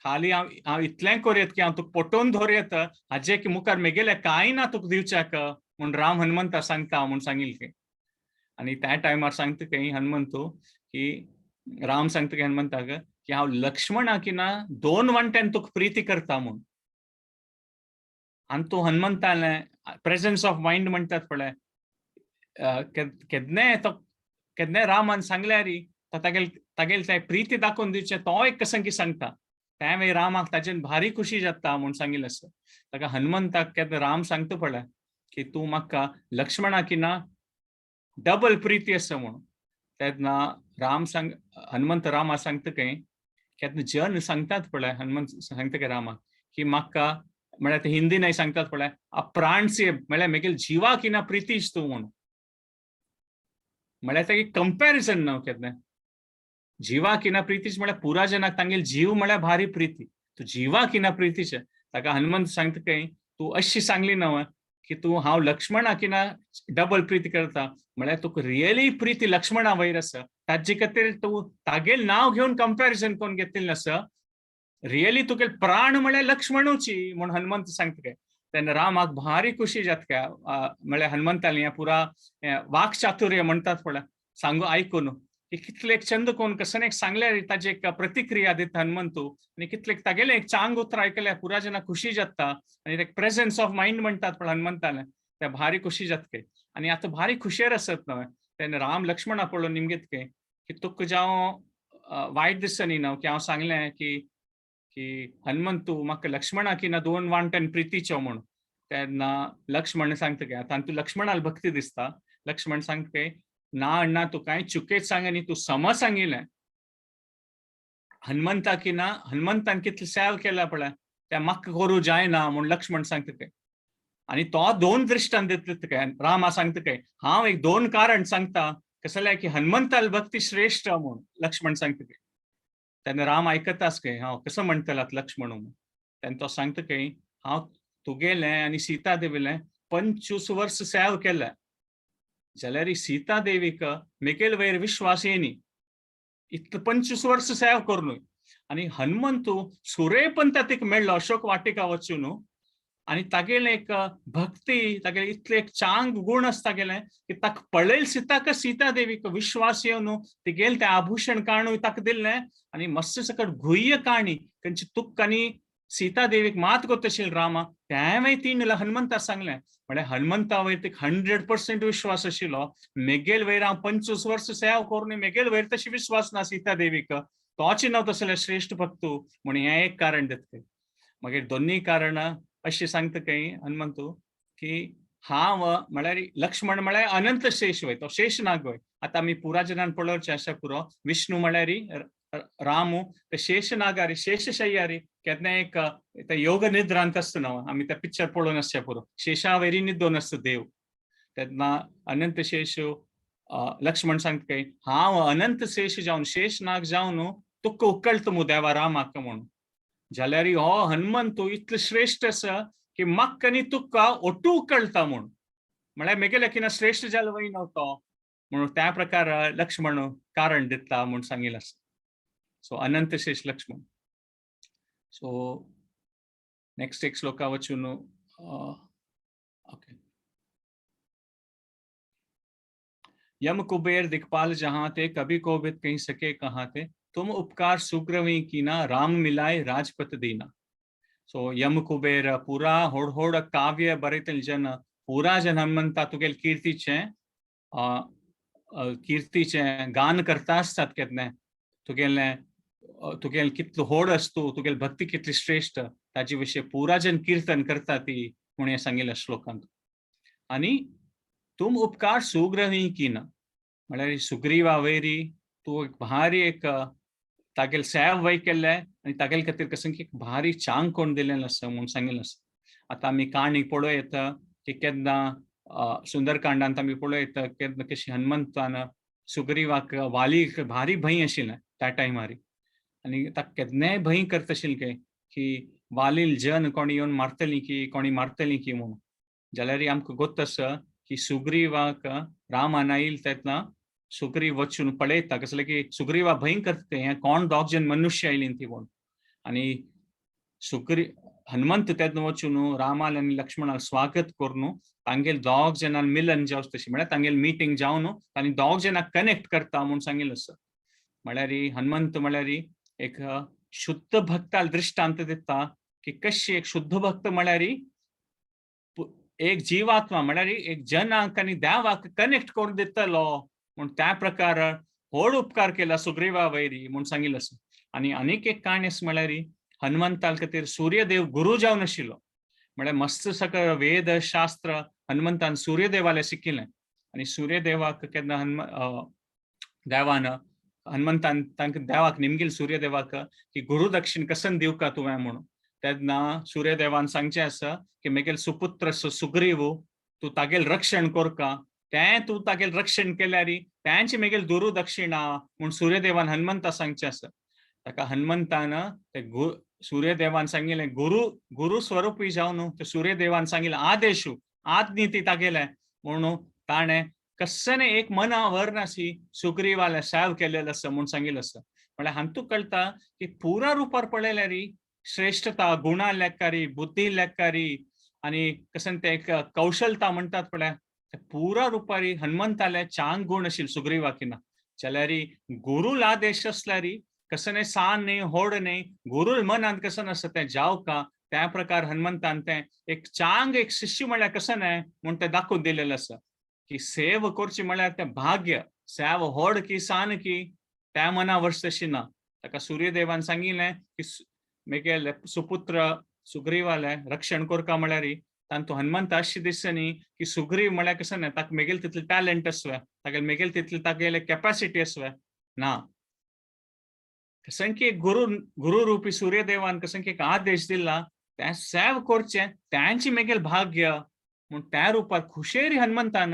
खाली हांव हांव इतलें करूं की हांव तुका पटोवन धरूं हाजे की मुखार मेगेलें कांय ना तुका दिवच्याक म्हूण राम हनुमंता सांगता म्हूण सांगिल्लें की. आनी त्या टायमार सांगता की हनुमंतू की राम सांगता की हनुमंताक की हांव लक्ष्मणाक ना दोन वांट्यान तुका प्रिती करता म्हूण. आनी तूं हनुमंतालें प्रेजन्स ऑफ मायंड म्हणटात पळय, केन्नाय तो केन्नाय रामान सांगल्यार तो तागेल तागेल ते प्रिती दाखोवन दिवचें तो एक कसंकी सांगता, त्या मागीर रामाक ताजेन भारी खुशी जाता म्हूण सांगिल्लें आसा. ताका हनुमंताक केन्ना राम सांगता पळय की तूं म्हाका लक्ष्मणाक ना डबल प्रिती आसा म्हणून. तेन्ना राम सांग हनुमंत रामा सांगता काय केन्ना जन सांगतात पळय, हनुमंत सांगता काय रामाक की म्हाका म्हळ्यार ते हिंदी नाही सांगतात पळय आ प्राण से म्हळ्यार मेगेल जिवाक ना प्रितीच तूं म्हणून, म्हळ्यार ते कंपॅरिजन ना केन्ना जिवाक ना प्रितीच म्हळ्यार पुरा जनाक तांगेल जीव म्हळ्यार भारी प्रिती, तूं जिवाक ना प्रितीच. ताका हनुमंत सांगता काय तूं अशी सांगली ना की तूं हांव लक्ष्मणाक ना डबल प्रिती करता, म्हळ्यार तुका रियली प्रिती लक्ष्मणा वयर आसा, ताजे खातीर तूं तागेल नांव घेवन कंपॅरिजन करून घेतिल्लें आसा, रियली तुगेल प्राण म्हळ्यार लक्ष्मणूची म्हूण हनुमंत सांगता काय. तेन्ना रामाक भारी खुशी जाता काय, म्हळ्यार हनुमंताली हें पुरा वाक्चातुर्य म्हणटात पळय सांगू आयकून की कितले एक चंद कोण कसं एक सांगल्यार ताजी एक प्रतिक्रिया दिता हनुमंतू, आनी कितले तागेले एक चांग उतर आयकल्यार पुरा जना खुशी जाता, आनी एक प्रेझेन्स ऑफ मायंड म्हणटात पळय हनुमंतालें ते भारी खुशी जाता काय. आनी आतां भारी खुशेर आसत न्हय. तेन्ना राम लक्ष्मणा पळोवन निमगीत काय की तुका जावं वायट दिसता न्ही न्हू की हांव सांगलें की की हनुमंतू म्हाका लक्ष्मणाक ना दोन वांट्यान प्रितीचो म्हूण. तेन्ना लक्ष्मण सांगता काय आतां तूं लक्ष्मणाल भक्ती दिसता, लक्ष्मण सांगता काय ना अण्णा तूं कांय चुकेच सांग न्ही, तूं सम सांगिल्लें हनुमंताक ना हनुमंतान कितलें सेव केला पळय त्या म्हाका करूं जायना म्हूण लक्ष्मण सांगता काय. आनी तो दोन दृश्टांत दितले काय रामा सांगता काय हांव एक दोन कारण सांगता कसलें की हनुमंताल भक्ती श्रेष्ठ म्हूण लक्ष्मण सांगता काय. तेन्ना राम आयकतास काय हांव कसो म्हणटलात लक्ष्मण म्हणून. तेन्ना तो सांगता काय हांव तुगेलें आनी सीता देवीलें 25 वर्स सेव केलें जाल्यार सीता देवीक मेगेल वयर विश्वास येनी, इतले 25 वर्स सेव करून. आनी हनुमंतू सुरेपंत तिका मेळ्ळो अशोक वाटिका वचून, आनी तागेलें एक भक्ती तागेलें इतलें एक चांग गुण आसा तागेलें की ताका पळयल सीताक सीता देवीक विश्वास येवन तिगेलें तें आभूषण काणूय ताका दिल्लें, आनी मस्त सकट गुह्य काणी खंयची तुक आनी सीता देवीक मात गोतशील रामा तेंवय तीन हनुमंता सांगलें. म्हळ्यार हनुमंता वयर तिका 100% विश्वास आशिल्लो, मेगेल वयर हांव 25 वर्स सेव करून मेगेल वयर तशी विश्वास ना सीता देवीक, तोच न्हू तसले श्रेष्ठ भक्तू म्हूण हें एक कारण दिता. मागीर दोन्ही कारणां अशें सांगता काय हनुमंतू की हांव म्हळ्यार लक्ष्मण म्हळ्यार अनंत शेष वय, तो शेष नाग वय. आतां आमी पुरा जनान पळोवचें आसा पुरो विष्णू म्हळ्यार रामू ते शेष नागारी शेषशय्यारी केन्ना एक ते योग निद्रांत आसता न्हू, आमी ते पिक्चर पळोवन आसचे पुरो शेषावरी निद्दोन आसता देव. तेन्ना अनंत शेष लक्ष्मण सांगता काय हांव अनंत शेष जावन शेष नाग जावन तुका उकळटा मू देवा रामाक म्हणून, जाल्यार हो हनुमंतू इतलो श्रेष्ठ आसा की म्हाका आनी तुका ओटू उकळटा म्हूण, म्हळ्यार मेगेले किना श्रेष्ठ जालो वय न्हू तो म्हणून त्या प्रकार लक्ष्मण कारण दिता म्हूण सांगिल्लें आसा. सो अनंत शेष लक्ष्मण. सो नेक्स्ट एक श्लोका वचून ओके. यम कुबेर दिखपाल जहां ते, कभी कोविद कहीं सके कहाँ ते, तुम उपकार सुग्रवी कीना, राम मिलाए राजपत दीना. सो यम कुबेर पुरा होड होड काव्य बरयतले जन पुरा जन हनुमंता तुगेले कीर्तीचें कीर्तीचें गान करता आसतात केन्ना तुगेलें तुगेले कितलो होड आसतू, तुगेली भक्ती कितली श्रेश्ठ ताजे विशीं पुरा जन कीर्तन करता ती म्हूण हें सांगिल्लें श्लोकांत. आनी तुम उपकार सुग्रही कीन म्हळ्यार सुग्रीवा वयरी तूं एक भारी एक तागेले सेव वय केल्ले आनी तागेले खातीर कसं की भारी चांग कोण दिलेलें आसा म्हूण सांगिल्लें आसा. आतां आमी काणी पळोवं येता की केन्ना सुंदरकांडांत आमी पळोवं येता केन्ना कशी हनुमंतान सुग्रीवाक वालीक भारी भंय आशिल्लें त्या टायमार आनी ताका केन्नाय भंय करता आशिल्लें की वालील जन कोणी येवन मारतली की कोणी मारतली की म्हणून. जाल्यार आमकां गोत्त आसा की सुग्रीवाक रामान आयल तेन्ना सुग्रीव वचून पळयता कसलें की सुग्रीवा भंय करता हें कोण दोग जन मनुष्य आयलीं ती म्हूण. आनी सुग्री हनुमंत तेन्ना वचून रामाल आनी लक्ष्मणाक स्वागत करून तांगेल दोग जाणां मिलन जावचें तशें म्हळ्यार तांगेल मिटींग जावन तांणी दोग जाणांक कनेक्ट करता म्हूण सांगिल्लें आसा. म्हळ्यार हनुमंत म्हळ्यार एक शुद्ध भक्ताल दृश्टांत दिता की कशी एक शुद्ध भक्त म्हळ्यार एक जीवात्मा म्हळ्यार एक जनाक आनी देवाक कनेक्ट करून दितलो म्हूण त्या प्रकार व्हड उपकार केला सुग्रीवा वैरी म्हूण सांगिल्लें आसा. आनी आनीक एक काणी आसा म्हळ्यार हनुमंताल खातीर सूर्यदेव गुरू जावन आशिल्लो म्हळ्यार मस्त सगळं वेद शास्त्र हनुमंतान सूर्यदेवाले शिकिल्लें आनी सूर्यदेवाक केन्ना हनुम देवान हनुमंतान तांकां देवाक निमगील सूर्यदेवाक की गुरु दक्षिण कसन दिवका तुवें म्हणून. तेन्ना सूर्यदेवान सांगचें आसा की मेगेल सुपुत्र सुग्रीव तूं तागेल रक्षण करका, तें तूं तागेल रक्षण केल्यार तेंच मेगेल गुरु दक्षिणा म्हूण सूर्यदेवान हनुमंता सांगचें आसा. ताका हनुमंतान ते सूर्यदेवान सांगिल्लें गुरु गुरु स्वरुपी जावन ते सूर्यदेवान सांगिल्लें आदेशू आज्ञा ती तागेलें म्हणून ताणें कसने एक मना व्हरनासी सुग्रीवाले सेव केलेलें आसा म्हूण सांगिल्लें आसा. म्हळ्यार हांतू कळटा की पुरा रुपार पळयल्यार श्रेश्ठता गुणा लेखारी बुद्धी लेखारी आनी कशें तें एक कौशलता म्हणटात पळय पुरा रुपारी हनुमंताले चांग गुण आशिल्ले सुग्रीवाकिना. जाल्यार गुरूल आदेश आसल्यार कसने सान न्ही होड न्ही गुरूल मनांत कसं आसा तें जावका त्या प्रकार हनुमंतान तें एक चांग एक शिष्य म्हळ्यार कसं न्हय म्हूण तें दाखोवन दिलेलें आसा की सेव करची म्हळ्यार तें भाग्य सेव होड की सान की त्या मना वर्स तशी ना. ताका सूर्यदेवान सांगिल्लें की मेगेले सुपुत्र सुग्रीवाले रक्षण करका म्हळ्यार तांतू हनुमंत अशें दिसता न्ही की सुग्रीव म्हळ्यार कसं न्हय ताका मेगेल तितले टॅलंट आसवे तागेले मेगेल तितले तागेले कॅपॅसिटी आसवे ना. कसं की गुरु गुरु रुपी सूर्यदेवान कसं की एक आदेश दिला तें सेव करचें तेंचे मेगेल भाग्य म्हूण त्या रुपार खुशेरी हनुमंतान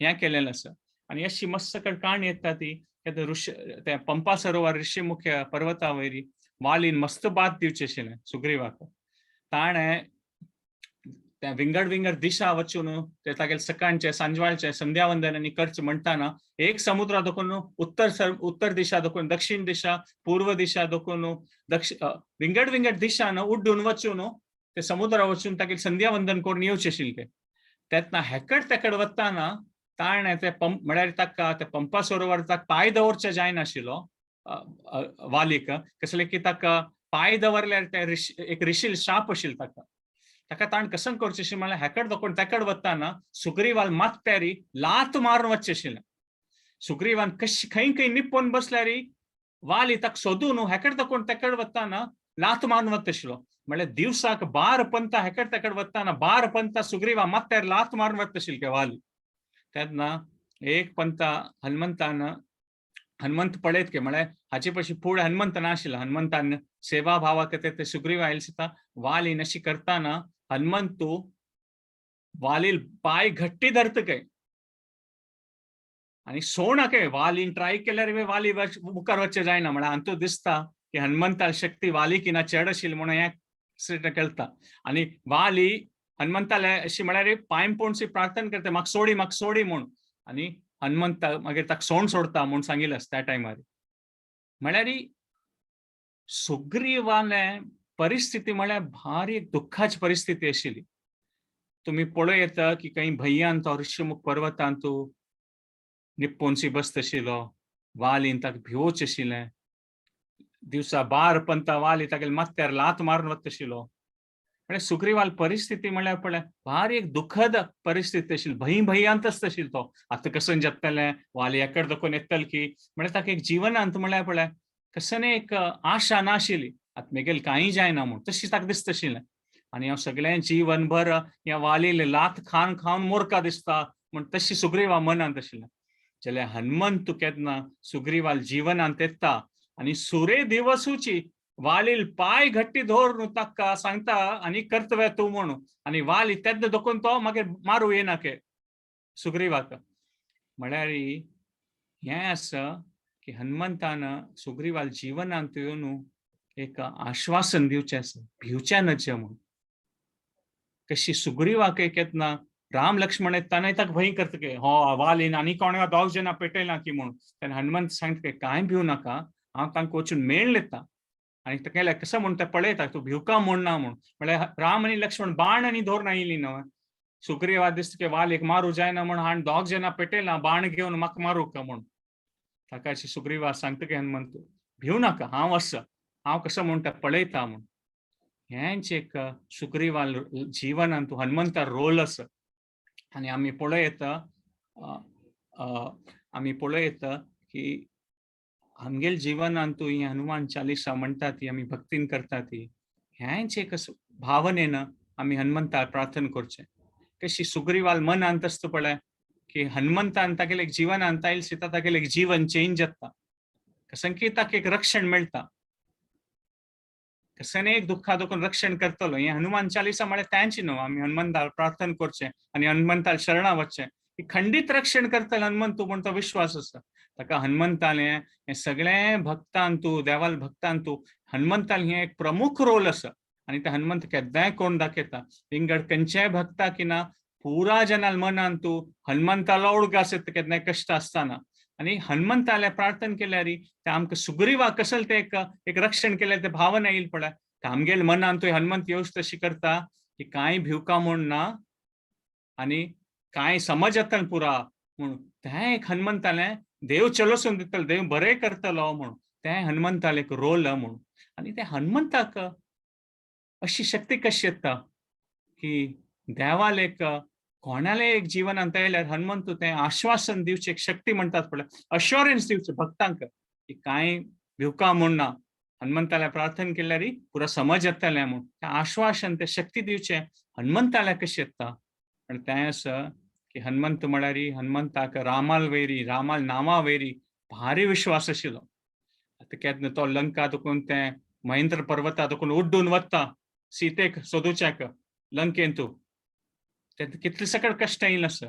हें केलेलें आसा. आनी अशी मस्त काणी येता ती ऋषी ते पंपा सरोवर ऋषिमुख्य पर्वता वयरी वालीन मस्त बात दिवचें आशिल्लें सुग्रीवाक. ताणें त्या विंगड विंगड दिशा वचून ते तागेले सकाळचे सांजवाळचे संध्यावंदन आनी करचें म्हणटाना एक समुद्रा दोखून उत्तर उत्तर दिशा दोखून दक्षिण दिशा पूर्व दिशा दोखून दक्षिण विंगड विंगड दिशान उड्डून वचून ते समुद्रा वचून तागेले संध्यावंदन करून येवचें आशिल्लें. तेन्ना हेकड तेकड वताना ताणें ते पंप म्हळ्यार ताका ते पंपा सरोवर ताका पांय दवरचे जायनाशिल्लो वालीक कसलें की ताका पांय दवरल्यार ते एक ऋषील शाप आशिल्लो ताका. ताका ताणें कसं करचें अशें म्हळ्यार हेकड दोकोन तेकड वताना सुग्रीवाल मात्यारी लात मारून वचचें आशिल्लें. सुग्रीवान कशी खंय खंय निपोवन बसल्यार वाली ताका सोदून हेकड दोकोन तेकड वताना लात मारून वता आशिल्लो. म्हळ्यार दिवसाक 12 पंता हेकड तेकड वताना 12 पंता सुग्रीवा मात्यार लात मारून वता आशिल्ले वाली. तेन्ना एक पंता हनुमंतान हनुमंत पळयत के म्हळ्यार हाचे पशी फुडें हनुमंत नाशिल्लो. हनुमंतान सेवा भावाक ते सुग्रीव आयल दिसता वालीन अशी करताना हनुमंतू वालील पाय घट्टी धरता काय आनी सोणा काय वालीन ट्राय केल्यार वाली मुखार वचचें जायना. म्हळ्यार हांतू दिसता की हनुमंताल शक्ती वाली किना चड आशिल्ली म्हणून हें कळटा. आनी वाली हनुमंताले अशी म्हळ्यार पांय पोणसी प्रार्थना करता म्हाका सोडी म्हाका सोडी म्हूण आनी हनुमंत मागीर ताका सोण सोडता म्हूण सांगिल्लें आसा त्या टायमार. म्हळ्यार सुग्रीवाले परिस्थिती म्हळ्यार भारी एक दुःखाची परिस्थिती आशिल्ली. तुमी पळोवं येता की खंय भंयान तो ऋषिमुख पर्वतांत निप्पोनसी बसत आशिल्लो वालीन ताका भिवोच आशिल्लें. दिवसा बार पंता वाली तागेले माथ्यार लात मारून वता आशिल्लो. म्हळ्यार सुग्रीवाल परिस्थिती म्हणल्यार पळय, भारी एक दुखद परिस्थिती आशिल्ली, भंय भंयांतच आशिल्लो तो. आतां कसं जातलें, वाली एकर दाखोवन येतल की. म्हळ्यार ताका एक जिवनांत म्हणल्यार पळय कसं एक आशा नाशिल्ली, आतां मेगेल कांय जायना म्हूण तशी ताका दिसता आशिल्लें. आनी हांव सगळें जीवनभर ह्या वालीले लात खावन खावन मोरका दिसता म्हूण तशी सुग्रीवा मनांत आशिल्लें. जाल्यार हनुमंत केन्ना सुग्रीवाल जीवनांत येता आनी सुरे दिवसूची वालील पाय घट्टी धरून ताका सांगता आनी कर्तव्य तूं म्हणून, आनी वाली तेन्ना दोखून तो मागीर मारू येना के सुग्रीवाक. म्हळ्यार हें आसा की हनुमंतान सुग्रीवाल जिवनांत येवन एक आश्वासन दिवचें आसा, भिवचें नजे म्हूण. कशी सुग्रीवाक एक येतना राम लक्ष्मण येतना ताका भंय करता की हो वालीन आनी कोण दोग जाणां पेटयला की म्हूण. तेन्ना हनुमंत सांगता की कांय भिवू नाका, हांव तांकां वचून मेळ येता आनी तेगेले कसो म्हूण तें पळयता, तूं भिवका म्हूण ना म्हूण. म्हळ्यार राम आनी लक्ष्मण बाण आनी धरून आयिल्ली न्हय. सुग्रीवा दिसता की वालीक मारू जायना म्हूण हाण दोग जाणां पेटयला बाण घेवन म्हाका मारूंक म्हूण. ताका सुग्रीवा सांगता की हनुमंत भिवू नाका, हांव आसा, हांव कसो म्हूण तें पळयता म्हूण. हेंच एक सुग्रीवाल जिवनांत हनुमंता रोल आसा. आनी आमी पळयता की आमगेल जिवनांत ही हनुमान चालिसा म्हणटा ती आमी भक्तीन करता ती, हेंच एक भावनेन आमी हनुमंताक प्रार्थना करचें. कशी सुग्रीवाल मनांत आसता पळय की हनुमंतान तागेले एक जिवनांत आयल सीता तागेले एक जीवन चेंज जाता, कसं की ताका एक रक्षण मेळटा, कसं एक दुःखा दुखून रक्षण करतलो. हें हनुमान चालिसा म्हळ्यार तेंच न्हू, आमी हनुमंताक प्रार्थना करचें आनी हनुमंताक शरणा वचचें की खंडीत रक्षण करतले हनुमंत म्हूण तो विश्वास आसा ताका. हनुमंतालें हें सगळें भक्तांतू, देवाल भक्तांतू हनुमंताल हें एक प्रमुख रोल आसा. आनी ते हनुमंत केन्नाय कोण दाखयता विंगड खंयच्याय भक्ता की ना, पुरा जनाल मनांतू हनुमंतालो उडगास येता केन्नाय कश्ट आसतना. आनी हनुमंताले प्रार्थना केल्यार ते आमकां सुग्रीवा कसल ते एक एक रक्षण केल्यार ते भावना येईल पळय, आमगेल मनांत हनुमंत येवच तशी करता की कांय भिवका म्हूण ना आनी कांय समज येता पुरा म्हूण. तें एक हनुमंतालें देव चलोसून दितलो, देव बरें करतलो म्हूण तें हनुमंतालें एक रोल म्हूण. आनी ते हनुमंताक अशी शक्ती कशी येता की देवाल एक कोणाले एक जिवनांत आयल्यार हनुमंत तें आश्वासन दिवचें एक शक्ती म्हणटात पळय, अश्योरन्स दिवचें भक्तांक की कांय भिवका म्हूण ना, हनुमंताल्या प्रार्थना केल्यार पुरा समज येतलें म्हूण. तें आश्वासन, तें शक्ती दिवचें हनुमंताल्या कशी येता? आनी तें आसा की हनुमंत म्हळ्यार हनुमंताक रामाल वैरी, रामाल नांवा वैरी भारी विश्वास आशिल्लो. आतां केन्ना तो लंका दुखून तें महेंद्र पर्वता दुखून उड्डून वता सीतेक सोदूच्याक लंकेंतू, तेन्ना कितले सकळ कश्ट येयल आसा.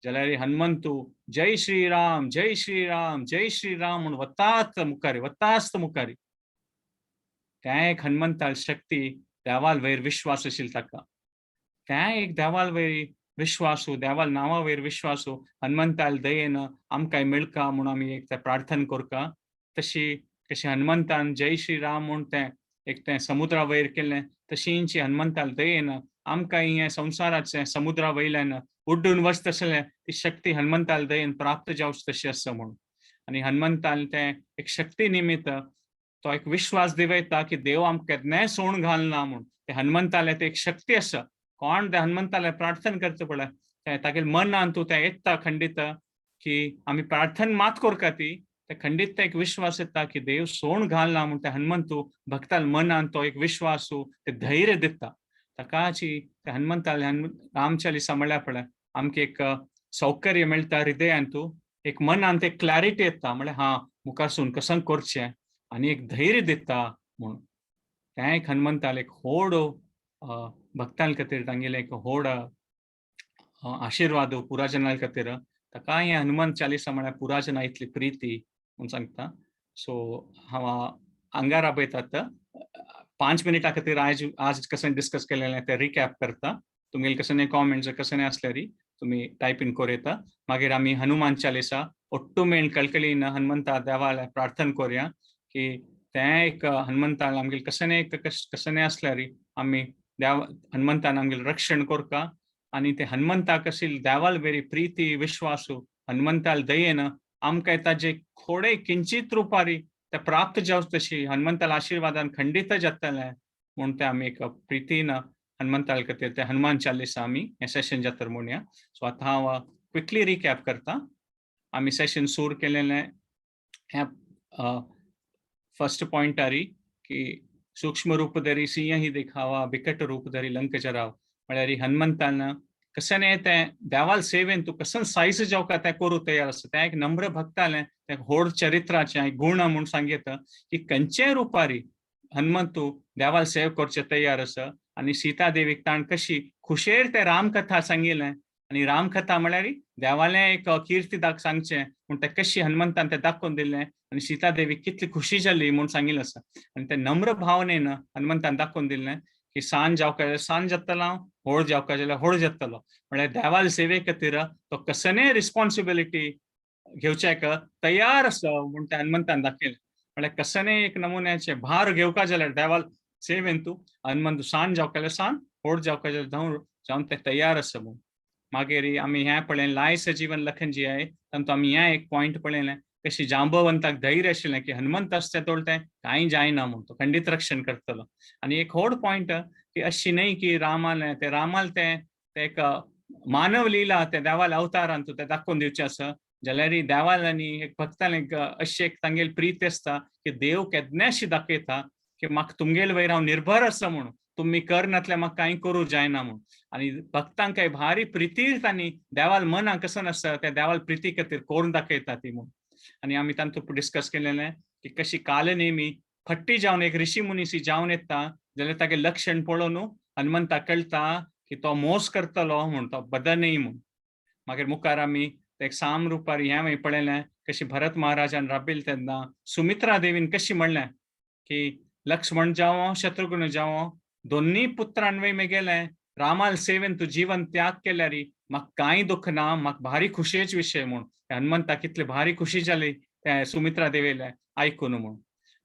जाल्यार हनुमंतू जय श्रीराम, जय श्रीराम, जय श्रीराम म्हूण वतात मुखारी, वताच मुखारी. तें एक हनुमंताल शक्ती, देवाल वयर विश्वास आशिल्लो ताका. तें एक देवाल वयर विश्वासू, देवाल नांवा वयर विश्वासू हनुमंताल दयेन आमकां मेळका म्हूण आमी एक तें प्रार्थना करता. तशी कशी हनुमंतान जय श्रीराम म्हूण तें एक तें समुद्रा वयर केलें, तशींच हनुमंताल दयेन आमकां हें संवसाराचें समुद्रा वयल्यान उड्डून वच तसलें ती शक्ती हनुमंताल दयेन प्राप्त जावची तशी आसा म्हूण. आनी हनुमंतान तें एक शक्ती निमित्त तो एक विश्वास दिवयता की देव आमकां केन्नाय सोण घालना म्हूण. ते हनुमंताले ते एक शक्ती आसा. कोण ते हनुमंताले प्रार्थना करता पळय, ते तागेले मनान तूं तें येता खंडीत की आमी प्रार्थना मात करका ती ते खंडीत ते एक विश्वास येता की देव सोण घालना म्हूण. ते हनुमंतू भक्ताल मनान तो एक विश्वासू, ते धैर्य दिता ताकाची. ते हनुमंताले राम चालिसा म्हळ्यार पळय आमकां एक सौकर्य मेळटा हृदयांतू, एक मनांत एक क्लॅरिटी येता, म्हळ्यार हा मुखारसून कसं करचें आनी एक धैर्य दिता म्हूण. तें एक हनुमंताले एक व्हड भक्तां खातीर तांगेले एक व्हड आशिर्वाद पुरा जनां खातीर. ताका हें हनुमान चालिसा म्हळ्यार पुरा जना इतली प्रिती म्हूण सांगता. सो हांव आंगार आपयतात 5 मिनटां खातीर. आयज आज कशें डिस्कस केलेलें तें रिकॅप करता. तुमगेले कशें कॉमेंट्स कशें आसल्यार तुमी टायपीन करूं येता. मागीर आमी हनुमान चालिसा ಒಟ್ಟು ಮೇल कळकळीन हनुमंता देवाला प्रार्थना करूया की तें एक हनुमंतान आमगेले कशें कशें आसल्यार आमी देव हनुमंतान आमगेले रक्षण करका. आनी ते हनुमंताक अशी देवाल वेरी प्रिती विश्वासू हनुमंताल दयेन आमकां ताजे थोडे किंचित रुपारी. ते प्राप्त जावचे तशी हनुमंताला आशिर्वादान खंडीत जातलें म्हूण ते आमी एक प्रितीन हनुमंताल खातीर ते हनुमान चालीसा आमी हें सेशन जात्र म्हणया. सो आतां हांव क्विकली रिकॅप करता. आमी सेशन सुरू केलेलें ह्या फर्स्ट पॉयंटारी की सूक्ष्म रूप धरी सिंह ही देखावा, बिकट रूप धरी लंक जराव. म्हळ्यार हनुमंतान कशें तें देवाल सेवेन तूं कसन सायज जावका तें करूं तयार आसा. तें एक नम्र भक्तालें तें व्हड चरित्राचें एक गुण म्हूण सांगता की खंयचेय रुपारी हनुमंतू देवाल सेव करचें तयार आसा. आनी सीता देवीक ताण कशी खुशेर तें रामकथा सांगिल्लें आनी रामकथा म्हळ्यार देवालें एक किर्ती दाख सांगचें म्हूण तें कशी हनुमंतान तें दाखोवन दिलें आनी सीता देवीक कितली खुशी जाली म्हूण सांगिल्लें आसा. आनी ते नम्र भावनेन हनुमंतान दाखोवन दिलें की सांज जावका जाल्यार सांज जातलो हांव, होळ जावका जाल्यार होळ जातलो. म्हळ्यार देवाल सेवे खातीर तो कसनेय रिस्पॉन्सिबिलिटी घेवच्याक तयार आसा म्हूण ते हनुमंतान दाखयलें. म्हळ्यार कसनेय एक नमुन्याचे भार घेवका जाल्यार देवाल सेवेन तूं हनुमंत सांज जावका जाल्यार सांज, होळ जावका जाल्यार धांव जावन ते तयार आसा म्हूण. मागीर आमी हें पळयलें लाय सजीवन लखन जी आहे तातूंत आमी हें एक पॉयंट पळयलें कशी जांबवंताक धैर्य आशिल्लें की हनुमंत आसता तोळ तें कांय जायना म्हूण तो खंडीत रक्षण करतलो. आनी एक व्हड पॉयंट की अशी न्हय की रामालें तें रामाल तें तें एक मानव लिला तें देवाल्या अवतारान तें दाखोवन दिवचें आसा. जाल्यार देवाल आनी एक भक्तालें एक अशें एक तांगेली प्रीत आसता की देव केन्नाशी दाखयता की म्हाका तुमगेले वयर हांव निर्भर आसा म्हणून, तुमी कर नातल्यार म्हाका कांय करूं जायना म्हूण. आनी भक्तांक काय भारी प्रिती तांणी देवाल मनाक कसो आसता त्या देवाल प्रिती खातीर करून दाखयता ती म्हूण. आनी आमी तांतू डिस्कस केलेलें की कशी कालनेमी फट्टी जावन एक ऋषी मुनीसी जावन येता जाल्यार तागे लक्षण पळोवन हनुमंताक कळटा की तो मोस करतलो म्हूण, तो बदनय म्हूण. मागीर मुखार आमी एक साम रुपार हें मागीर पळयलें कशी भरत महाराजान राबिल तेन्ना सुमित्रा देवीन कशी म्हणलें की लक्ष्मण जावं शत्रुघ्न जावं दोन्ही पुत्रांवय मेगेलें रामाल सेवेन तूं जीवन त्याग केल्यार म्हाका कांय दुःख ना, म्हाका भारी खुशयेच विशय म्हूण. हनुमंताक कितली भारी खुशी जाली त्या सुमित्रा देवीले आयकून म्हूण.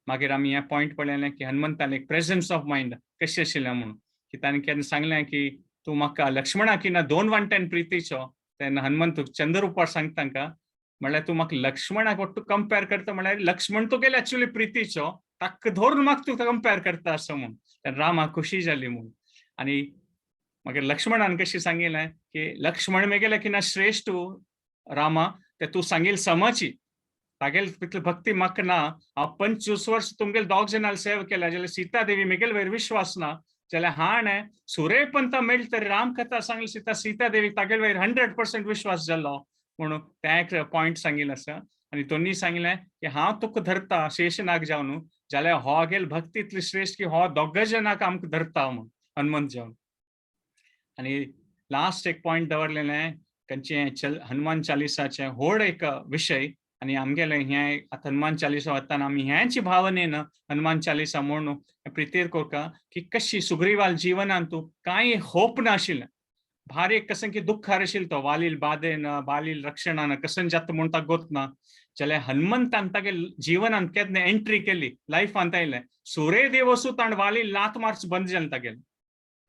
मागीर आमी हें पॉयंट पळयलें की हनुमंतान एक प्रेजन्स ऑफ मायंड कशी आशिल्लें म्हूण, की ताणें केन्ना सांगलें की तूं म्हाका लक्ष्मणाक ना दोन वांट्यान प्रितीचो. तेन्ना हनुमंत चंद्ररुपार सांगता तांकां म्हणल्यार तूं म्हाका लक्ष्मणाक वट्टू कंपेर करता, म्हणल्यार लक्ष्मण तुगेले एक्चुअली प्रितीचो, ताका धरून म्हाका तूं कंपेर करता असो म्हूण. तेन्ना रामाक खुशी जाली म्हूण. आनी मागीर लक्ष्मणान कशी सांगिल्लें की लक्ष्मण मेगेले की ना श्रेश्ठ रामा, ते तूं सांगील समची तागेल तितली भक्ती म्हाका ना. हांव 25 वर्स तुमगेले दोग जाणां सेवा केल्या जाल्यार सीता देवी मेगेले वयर विश्वास ना, जाल्यार हाणें सुरेपंत मेळ्ळें तरी रामकथा सांगली सीता सीता देवीक तागेले वयर 100% विश्वास जालो म्हणून तें एक पॉयंट सांगिल्लें आसा. आनी दोनी सांगिल्लें की हांव तुका धरता शेषनाग जावन, जाल्यार हो गेल भक्ती इतली श्रेश्ठ की हो दोग जाणांक आमकां धरता म्हूण हनुमंत जावन. आनी लास्ट एक पॉयंट दवरलेलें खंयचें चल हनुमान चालिसाचें व्हड एक विशय. आनी आमगेलें हें आतां हनुमान चालिसा वतना आमी हेंच भावनेन हनुमान चालिसा म्हणून प्रितीर करता की कशी सुग्रीवाल जिवनांत कांय होप नाशिल्लें, भारी कशें की दुःखार आशिल्लो तो वालील बादेन बालील रक्षणान कशें जाता म्हूण ताका गोत ना. जाल्यार हनुमंतान तागे जिवनांत केन्ना एंट्री केली लायफांत आयलें सूर्यदेव वसूं ताणें वालील लात मारच बंद जालें तागेलें.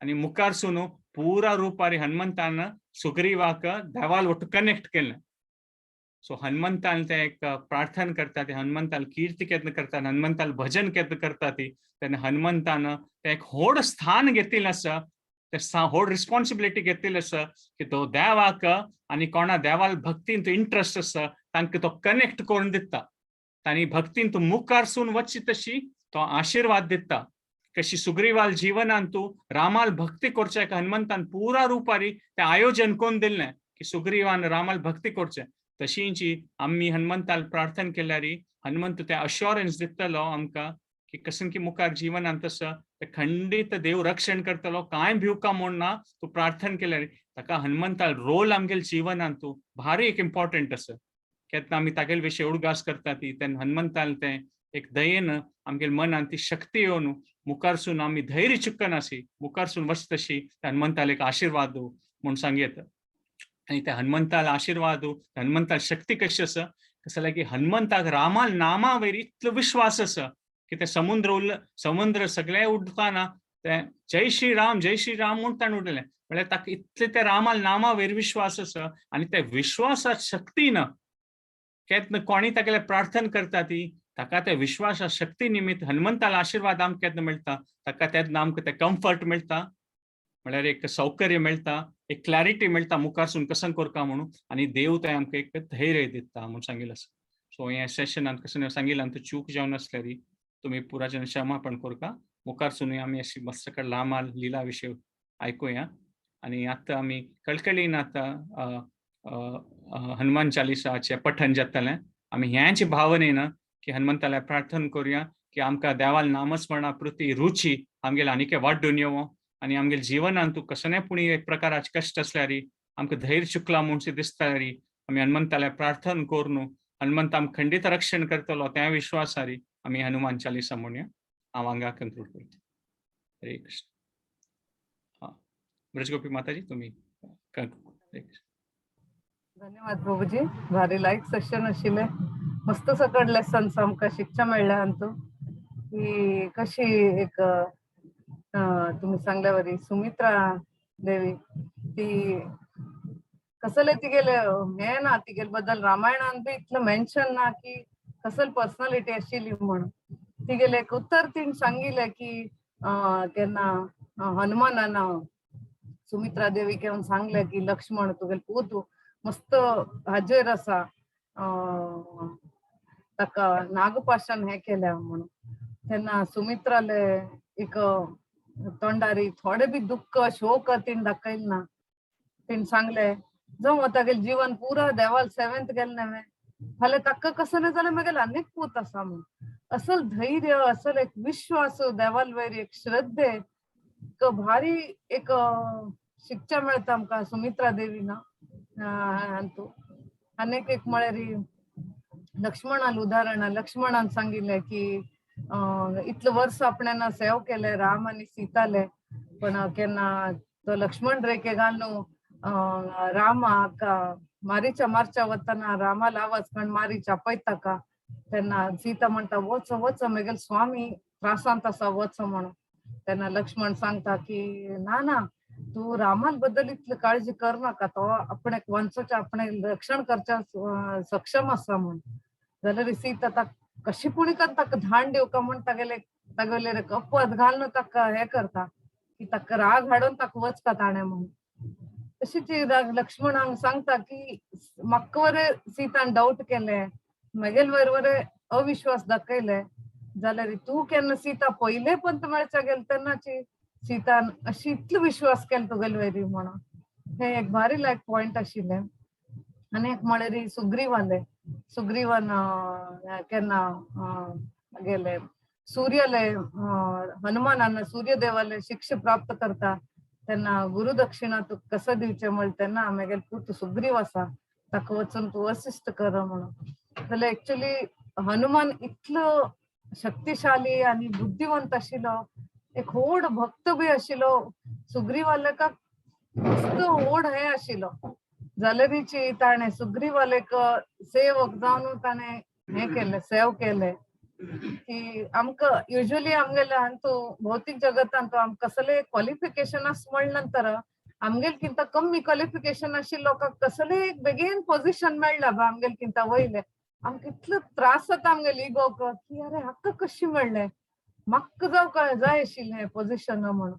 आनी मुखार सून पुरा रुपारी हनुमंतान सुग्रीवाक देवाल ಒಟ್ಟು कनेक्ट केलें. सो हनुमंतान ते एक प्रार्थना करता ते हनुमंताल कीर्ती केन्ना करता, हनुमंताल भजन केन्ना करता ती, तेन्ना हनुमंतान ते एक व्हड स्थान घेतिल्लें आसा, ते व्हड रिस्पॉन्सिबिलिटी घेतिल्लें आसा की तो देवाक आनी कोणा देवाल भक्तीन तो इंट्रस्ट आसा तांकां तो कनेक्ट करून दिता. तांणी भक्तीन तो मुखार सून वचची तशी तो आशिर्वाद दिता. कशी सुग्रीवाल जीवनान तूं रामाल भक्ती करचें हनुमंतान पुरा रुपारी तें आयोजन करून दिल्लें की सुग्रीवान रामाल भक्ती करचें. तशींची आमी हनुमंताल प्रार्थना केल्यार हनुमंत ते अश्योरन्स दितलो आमकां की कशें की मुखार जीवनांत तसो ते खंडीत देव रक्षण करतलो, कांय भिवका म्हूण ना तूं प्रार्थना केल्यार. ताका हनुमंताल रोल आमगेले जीवनांत तूं भारी एक इम्पॉर्टंट आसा. केन्ना आमी तागेले विशय उडगास करता ती तेन्ना हनुमंताल तें एक दयेन आमगेले मनान ती शक्ती येवन मुखारसून आमी धैर्य चुकनासी मुखारसून वच तशी हनुमंताल एक आशिर्वाद म्हूण सांगयत. आनी त्या हनुमंताल आशिर्वाद, हनुमंताल शक्ती कशी आसा कसं की हनुमंताक रामाल नामा वयर इतलो विश्वास आसा की ते समुद्र उरल समुद्र सगळे उडताना ते जय श्री राम जय श्री राम म्हूण ताणें उडयलें. म्हळ्यार ताका इतले ते रामाल नामा वयर विश्वास आसा आनी त्या विश्वासा शक्तीन केन्ना कोणी तागेले प्रार्थना करता ती ताका त्या विश्वासा शक्ती निमित्त हनुमंताला आशिर्वाद आमकां केन्ना मेळटा, ताका तेन्ना आमकां तें कम्फर्ट मेळटा, म्हळ्यार एक सौकर्य मेळटा, एक क्लॅरिटी मेळटा मुखारसून कसं करका म्हणून, आनी देव ते आमकां एक धैर्य दिता म्हूण सांगिल्लें आसा. सो ह्या सेशनान कसं सांगिल्लें आमकां चूक जावन आसल्यार तुमी पुराच्यान क्षमापण करका. मुखारसूनय आमी अशी मस्त लांब लिला विशय आयकुया. आनी आतां आमी कळकळीन आतां हनुमान चालिसाचें पठण जातलें. आमी ह्याच भावनेन की हनुमंताला प्रार्थना करुया की आमकां देवाल नामस्मरणा प्रती रुची आमगेले आनीक वाड्डून येवो आनी आमगेले जिवनान तूं कसलें पूण एक प्रकाराचे कश्ट आसल्यार आमकां धैर्य चुकलां म्हूण दिसता री आमी हनुमंताला प्रार्थना करून हनुमंत आमकां खंडीत रक्षण करतलो त्या विश्वासारी आमी हनुमान चालिसा म्हणया. हांव हांगा कंक्लूड करता. हरे कृष्ण. हां, ब्रजगोपी माताजी तुमी हरे कृष्ण. धन्यवाद प्रभुजी, भारी लायक सेशन आशिल्लें. मस्त सकट लेसन्स आमकां शिकच्या मेळ्ळें हातूंत की कशी एक तुमी सांगल्या वरी सुमित्रा देवी ती कसले तिगेले हें ना, तिगेले बद्दल रामायणान बी इतलें मेन्शन ना की कसल पर्सनॅलिटी आशिल्ली म्हूण. तिगेले एक उत्तर तिणें सांगिल्लें की केन्ना हनुमानान सुमित्रा देवीक येवन सांगलें की लक्ष्मण तुगेले पूत मस्त हाजेर आसा, ताका नागपाशान हें केल्या म्हणून. तेन्ना सुमित्राले एक तोंडारी थोडे बी दुःख शोक तिणें दाखयलें ना. तिणें सांगलें जावं तागेलें जीवन पुरा देवाल सेवेंत गेलें न्हय, फाल्यां ताका कसं ना जाल्यार म्हगेले आनीक पूत आसा म्हूण. असल धैर्य, असल एक विश्वास देवाल वयर, एक श्रद्धे, एक भारी एक शिक्षा मेळटा आमकां सुमित्रा देवी ना हातूंत. आनीक एक म्हळ्यार लक्ष्मणान उदाहरण, लक्ष्मणान सांगिल्लें की इतले वर्स आपण्यान सेव केले राम आनी सीताले, पण केन्ना तो लक्ष्मण रेखे घालून रामाक मारीच्या मारच्या वतना रामाला आवाज कण मारीच्या पळयता का, तेन्ना सीता म्हणटा वच वच म्हगेले स्वामी त्रासांत आसा वच म्हणून. तेन्ना लक्ष्मण सांगता की ना ना तूं रामाल बद्दल इतली काळजी कर नाका, तो आपणाक वंशाचें आपणाक रक्षण करच्या सक्षम आसा म्हूण. जाल्यार सीता ताका कशी पुणी कर ताका धाण दिवका म्हूण तागेले तागेले अपवाद घालून ताका हें करता की ताका राग हाडून ताका वचका ताणें म्हूण. तशीच लक्ष्मणाक सांगता की म्हाका वरे सीतान डावट केले, म्हगेले वयर वरे अविश्वास दाखयले, जाल्यार तूं केन्ना सीता पयले पंत मेळच्या गेले तेन्नाची सीतान अशी इतलो विश्वास केलो तुगेले वयरी म्हणून. हें एक भारी लायक पॉयंट आशिल्लें. आनी एक म्हळ्यार सुग्रीवाले, सुग्रीवान केन्ना गेले सूर्याले हनुमानान सूर्यदेवाले शिक्षा प्राप्त करता तेन्ना गुरुदक्षिणा तुका कसं दिवचें म्हळ्यार तेन्ना म्हगेले पूत सुग्रीव आसा ताका वचून तूं असिस्ट कर म्हणून. जाल्यार एक्चुली हनुमान इतलो शक्तिशाली आनी बुद्धिवंत आशिल्लो, एक व्हड भक्त बी आशिल्लो, सुग्रीवालेका मस्त व्हड हें आशिल्लो. जाल्यारीची ताणें सुग्रीवालेक सेवक जावन ताणें हें केलें, सेव केलें की आमकां युज्वली आमगेले हातूंत भौतीक जगतांत आमकां कसले क्वॉलिफिकेशन आसा म्हणले नंतर आमगेले किंता कमी क्वॉलिफिकेशन आशिल्ल्या लोकांक कसले एक बेगीन पोझिशन मेळ्ळा बा आमगेले किंता वयले, आमकां इतलो त्रास जाता आमगेले इगोक की अरे हाका कशें मेळ्ळें, म्हाका जावं जाय आशिल्लें हें पोझिशन म्हणून.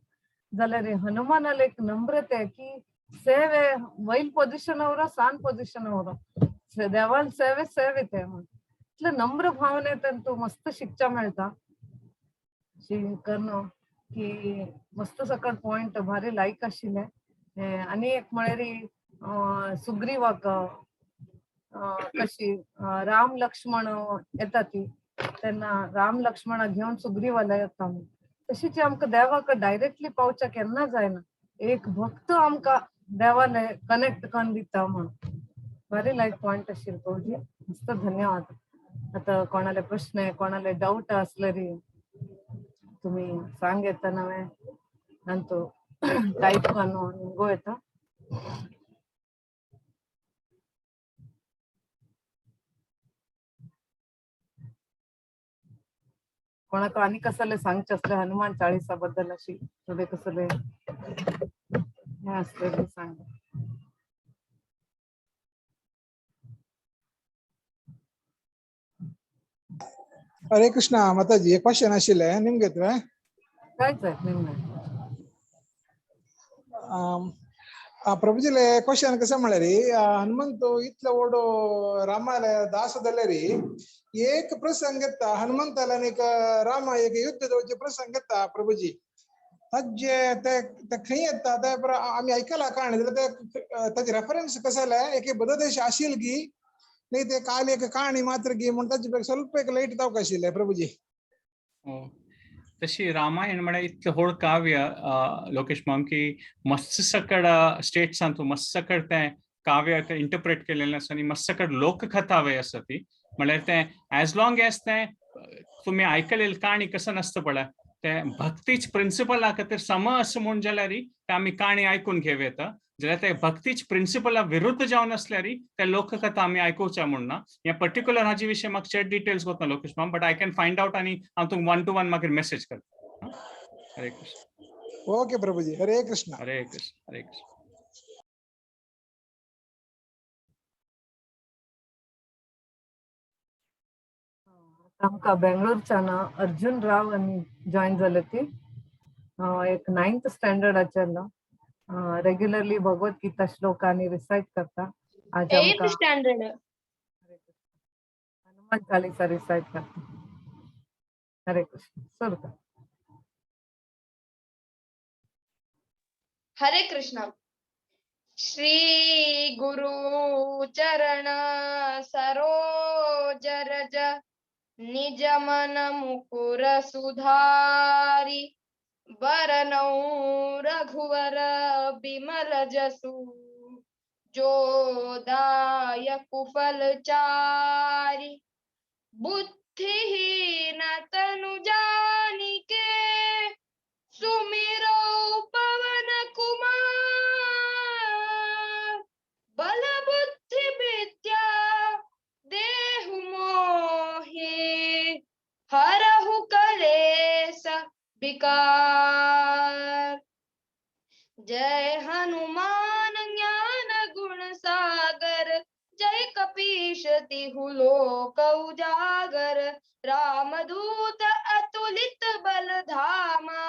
जाल्यार हनुमानाले एक नम्रते की सेवे वयल पोझिशन आवरो सान पोझिशन आवरो देवाल सेवे सेवे ते म्हणून इतले नम्र भावने तूं मस्त शिकच्या मेळटा करून की मस्त सकट पॉयंट भारी लायक आशिल्लें. आनी एक म्हळ्यार सुग्रीवाक कशी राम लक्ष्मण येता ती तेन्ना राम लक्ष्मणाक घेवन सुग्रीवाला येता म्हूण. तशीच आमकां देवाक डायरेक्टली पावच्या केन्ना जायना, एक भक्त आमकां देवाले कनेक्ट करून दिता म्हणून. भारी लायक पॉयंट आशिल्लो प्रभुजी, मस्त धन्यवाद. आता कोणाले प्रश्न कोणाले डाऊट असले री तुम्ही सांग येता नव्हे नंतर टाईप करून गो येता. कोणाक आनी कसले सांगचे असले हनुमान चाळीसा बद्दल अशी थोडे कसले हे असले सांग. हरे कृष्ण माताजी, एक क्वेश्चन आशिल्लें निमगे तुवें. जायत जायत निमणे. प्रभुजीले क्वेश्चन कसं म्हळ्यार हनुमंत इतलो व्हड रामाले दास जाल्यार एक प्रसंग येता हनुमंताला आनी एक रामा एक युद्ध जावचे प्रसंग येता प्रभुजी. ताजे ते ते खंय येता ते आमी आयकला काणी जाल्यार ते ताजे रेफरन्स कसं जाल्यार एक बददेश आशिल की नाही ते काल एक काणी मात्र की म्हण ताजे ಸ್ವಲ್ಪ एक लैट जावंक आशिल्लें प्रभुजी. तशी रामायण म्हळ्यार इतलें व्हड काव्य लोकेश माम की मस्त सकड स्टेट्सान तूं मस्त सकड तें काव्य तें इंटरप्रेट केलेलें आसा आनी मस्त सकड लोककथा आसा ती. म्हळ्यार तें एज लॉंग एज तें तुमी आयकलेली काणी कसं नासता पळय तें भक्तीच प्रिंसिपला खातीर सम अशें म्हूण जाल्यार तें आमी काणी आयकून घेवं येता. जाल्यार ते भक्तीच प्रिंसिपला विरुद्ध जावन आसल्यार ते लोककथा आमी आयकुच्या म्हूण ना. ह्या पर्टिक्युलर हाजे विशय म्हाका चड डिटेल्स वतना लोकेश माम, but I can find out आनी हांव तुमकां वन टू वन मागीर मेसेज करता. हरे कृष्ण. ओके प्रभुजी, हरे कृष्ण. हरे कृष्ण, हरे कृष्ण. आमकां बेंगळूरच्यान अर्जुन राव आनी जॉईन जाले ती एक 9th स्टँडर्डाचेर रेग्युलरली भगवत गीता श्लोक आणि रिसाइट करता. आज 8th standard Hanuman Chalisa recite करता. हरे कृष्ण. सुरू कर. हरे कृष्ण. श्री गुरु चरण सरोज रज निज मन मुकुर सुधारी बरनौ रघुवर बिमल जसु जो दायक फल चारि. बुद्धिहीन तनु जानिके सुमिरो पवन कुमार बल बुद्धि विद्या देहु मोहि हरहु कलेस विकार. जय हनुमान ज्ञान गुण सागर जय कपीश तिहु लोक उजागर. रामदूत अतुलित बल धामा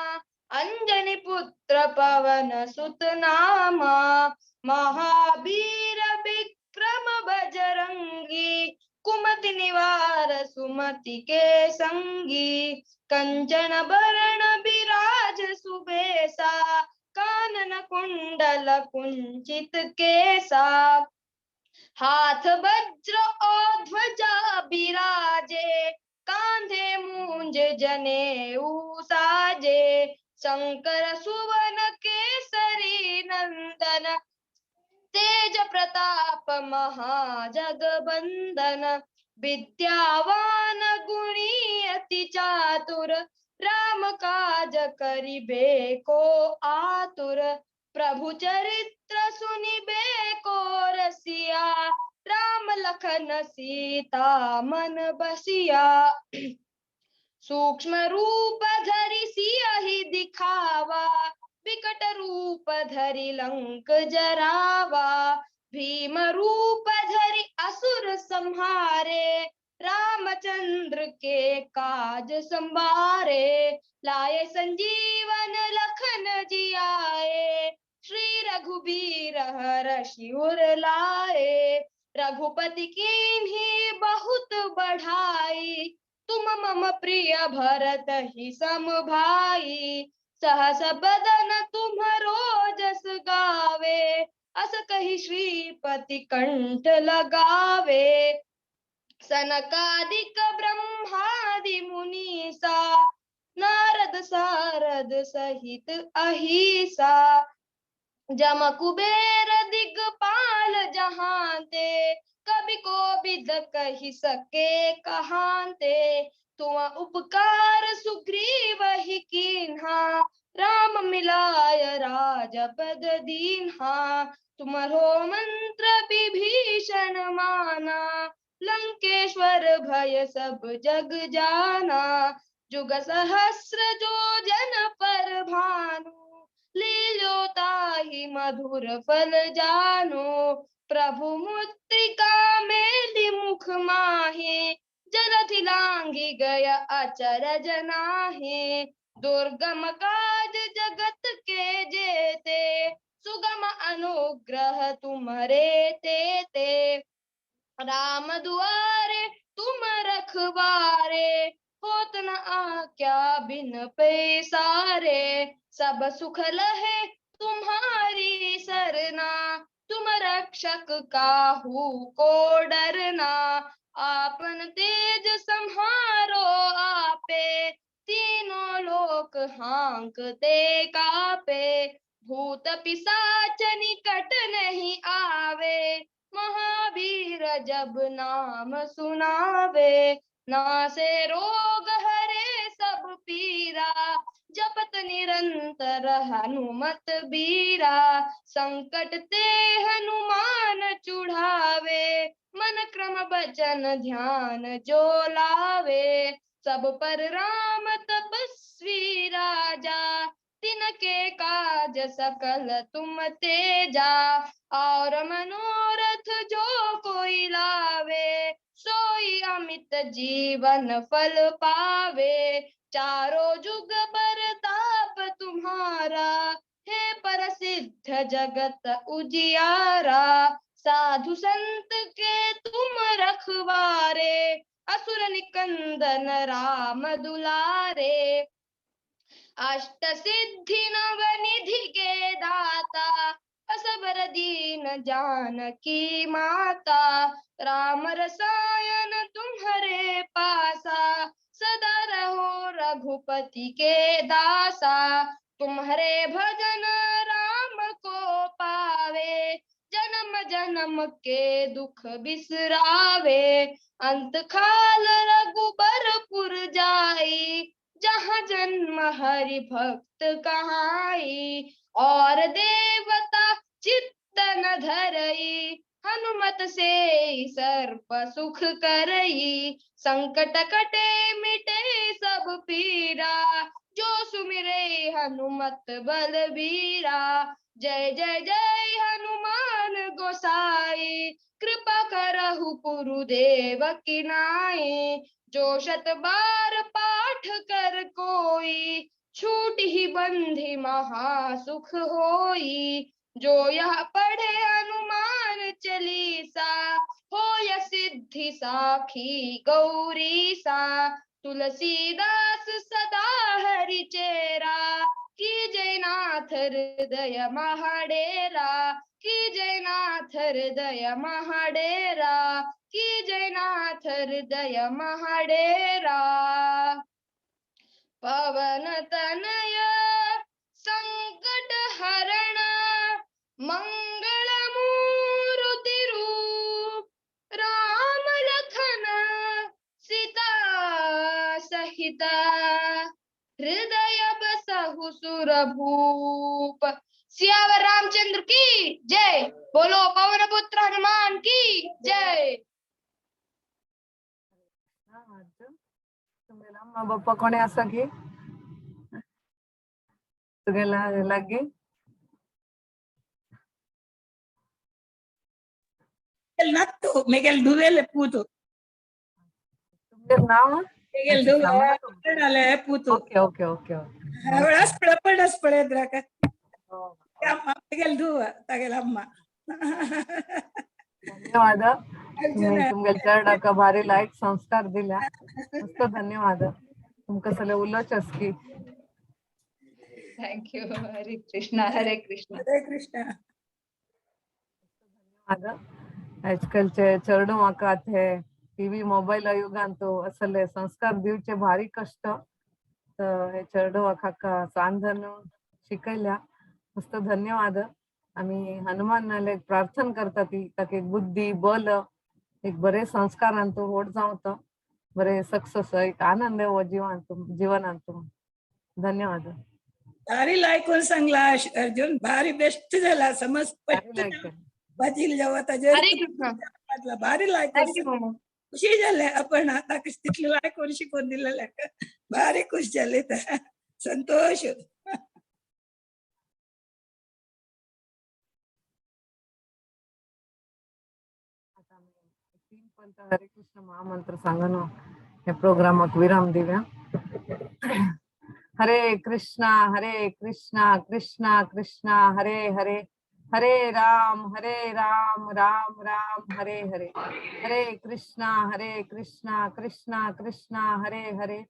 अंजनी पुत्र पवन सुत नामा. महावीर विक्रम बजरंगी कुमति निवार सुमति के संगी. कंचन भरण विराज सुबेसा कानन कुंडल कुंचित केसा. हाथ वज्र और ध्वजा बिराजे कांधे मूंज जनेऊ साजे. शंकर सुवन केसरी नंदन तेज प्रताप महाजगबंदन. विद्यावान गुणी अति चातुर राम काज करिबे को आतुर. प्रभु चरित्र सुनिबे को रसिया राम लखन सीता मन बसिया. सूक्ष्म रूप धरि सियहि दिखावा विकट रूप धरि लंक जरावा. भीम रूप धरि असुर संहारे रामचंद्र के काज संवारे. लाए संजीवन लखन जियाए श्री रघुबीर हरषि उर लाए. रघुपति कीन्ही बहुत बढ़ाई तुम मम प्रिय भरत ही सम भाई. सहस बदन तुम्हरो जस गावे अस कहि श्रीपति कंठ लगावे. सनकादिक ब्रह्मादि मुनीसा नारद सारद सहित अहिसा. जम कुबेर दिगपाल जहांते कवि कोविद कहि सके कहांते. तुम उपकार सुग्रीव ही कीन्हा राम मिलाय राजपद दीन्हा. तुम्हारो मंत्र विभीषण माना लंकेश्वर भय सब जग जाना. जुग सहस्र जो जन पर भानु लील्यो ताहि मधुर फल जानो. प्रभु मुद्रिका मेलि मुख माहि जलधि लांघि गया अचरज नाहे। दुर्गम काज जगत के जेते, सुगम अनुग्रह तुम्हारे ते। राम दुआरे तुम रखवारे, होत न आज्ञा बिन पैसारे। सब सुख लहे तुम्हारी सरना, तुम रक्षक काहू को डरना। आपन तेज संहारो आपे, तीनों लोक हांकते कापे। भूत पिशाच निकट नहीं आवे, महावीर जब नाम सुनावे। नासे रोग हरे सब पीरा, जपत निरंतर हनुमत बीरा। संकट ते हनुमान चुढ़ावे, मन क्रम बचन ध्यान जो लावे। सब पर राम तपस्वी राजा, तिनके काज सकल तुम तेजा। और मनोरथ जो कोई लावे, सोई अमित जीवन फल पावे। चारों जुग परताप तुम्हारा, हे प्रसिद्ध जगत उजियारा। साधु संत के तुम रखवारे, असुर निकंदन राम दुलारे। अष्ट सिद्धि नवनिधि के दाता, असबर दीन जानकी माता। राम रसायन तुम्हारे पासा, सदा रहो रघुपति के दासा। तुम्हारे भजन राम को पावे, जन्म जन्म के दुख बिसरावे। अंत काल रघुबरपुर जाई, जहाँ जन्म हरि भक्त कहाई। और देवता चित्त न धरई, हनुमत से सर्प सुख करई। संकट कटे मिटे सब पीरा, जो सुमिरे हनुमत बलबीरा। जय जय जय हनुमान गोसाई, कृपा करहु गुरुदेव की नाई। जो शत बार पाठ कर कोई, छूट ही बंधी महा सुख होई। जो यह पढ़े हनुमान चालीसा, होय सिद्धि साखी गौरी सा। तुलसीदास सदा हरि चेरा, की जय नाथ हृदय महाडेरा। की जय नाथ हृदय महाडेरा, की जय नाथ हृदय महाडेरा। पवन तनय संकट हरण, मंगल मूर्ति रूप। राम लखन सीता सहिता, हृदय बसहु सुर भूप। सियावर रामचंद्र की जय, बोलो पवन पुत्र हनुमान की जय। तुमगेला अम्मा बाप्पा कोणे आसा की तुगेला लागी? नत्तु मेगेल दुवेले पूतु। तुमगेल नाव? मेगेल दुवे पूतु। Okay okay okay okay. अस्पळे पण अस्पळे द्राक मेगेल दुव तागेल अम्मा. धन्यवाद. तुमगेल चेरडाका भारी लायक संस्कार दिल्या, मस्त धन्यवाद. तुमका सगळे उलोच की. Thank you. Hare Krishna Hare Krishna Hare Krishna. धन्यवाद. आजकालचे चेरडू म्हाका हे टीव्ही मोबाईल युगान तो असले संस्कार दिवचे भारी कष्ट. तर हे चेरडू काका सांधन शिकयल्या, मस्त धन्यवाद. आम्ही हनुमानाले प्रार्थना करता ती ताका एक बुद्धी बल एक बरे संस्कारान तो व्हड जावता, बरे सक्सेस एक आनंद हो जीवन जीवनांत. धन्यवाद. भारी लायकून सांगला अर्जुन, भारी बेस्ट झाला समज. भाजी जेव्हा हरे कृष्ण. भारी लायकून खुशी झाले आपण आता तिथले लायकून शिकवून दिलेलं, भारी खुश झाले तर संतोष. तीन आपण हरे कृष्ण महामंत्र सांगून हे प्रोग्रामाक विराम दिव्या. हरे कृष्णा हरे कृष्णा कृष्णा कृष्णा हरे हरे, हरे राम हरे राम राम राम हरे हरे, हरे कृष्णा हरे कृष्णा कृष्णा कृष्णा हरे हरे,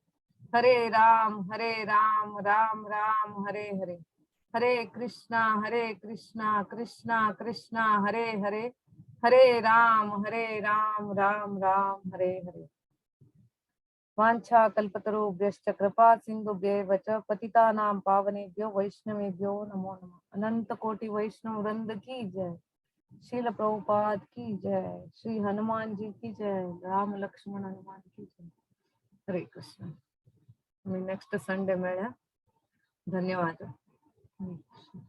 हरे राम हरे राम राम राम हरे हरे, हरे कृष्णा हरे कृष्णा कृष्णा कृष्णा हरे हरे, हरे राम हरे राम राम राम हरे हरे. वाञ्छा कल्पतरुभ्यश्च कृपा सिन्धुभ्येव च पतितानां पावनेभ्यो वैष्णवेभ्यो नमो नमः. अनंत कोटि वैष्णव वृंद की जय, श्रील प्रभुपाद की जय, श्री हनुमान जी की जय, राम लक्ष्मण हनुमान की जय. हरे कृष्ण. मी नेक्स्ट संडे मेळ्या. धन्यवाद. हरे कृष्ण.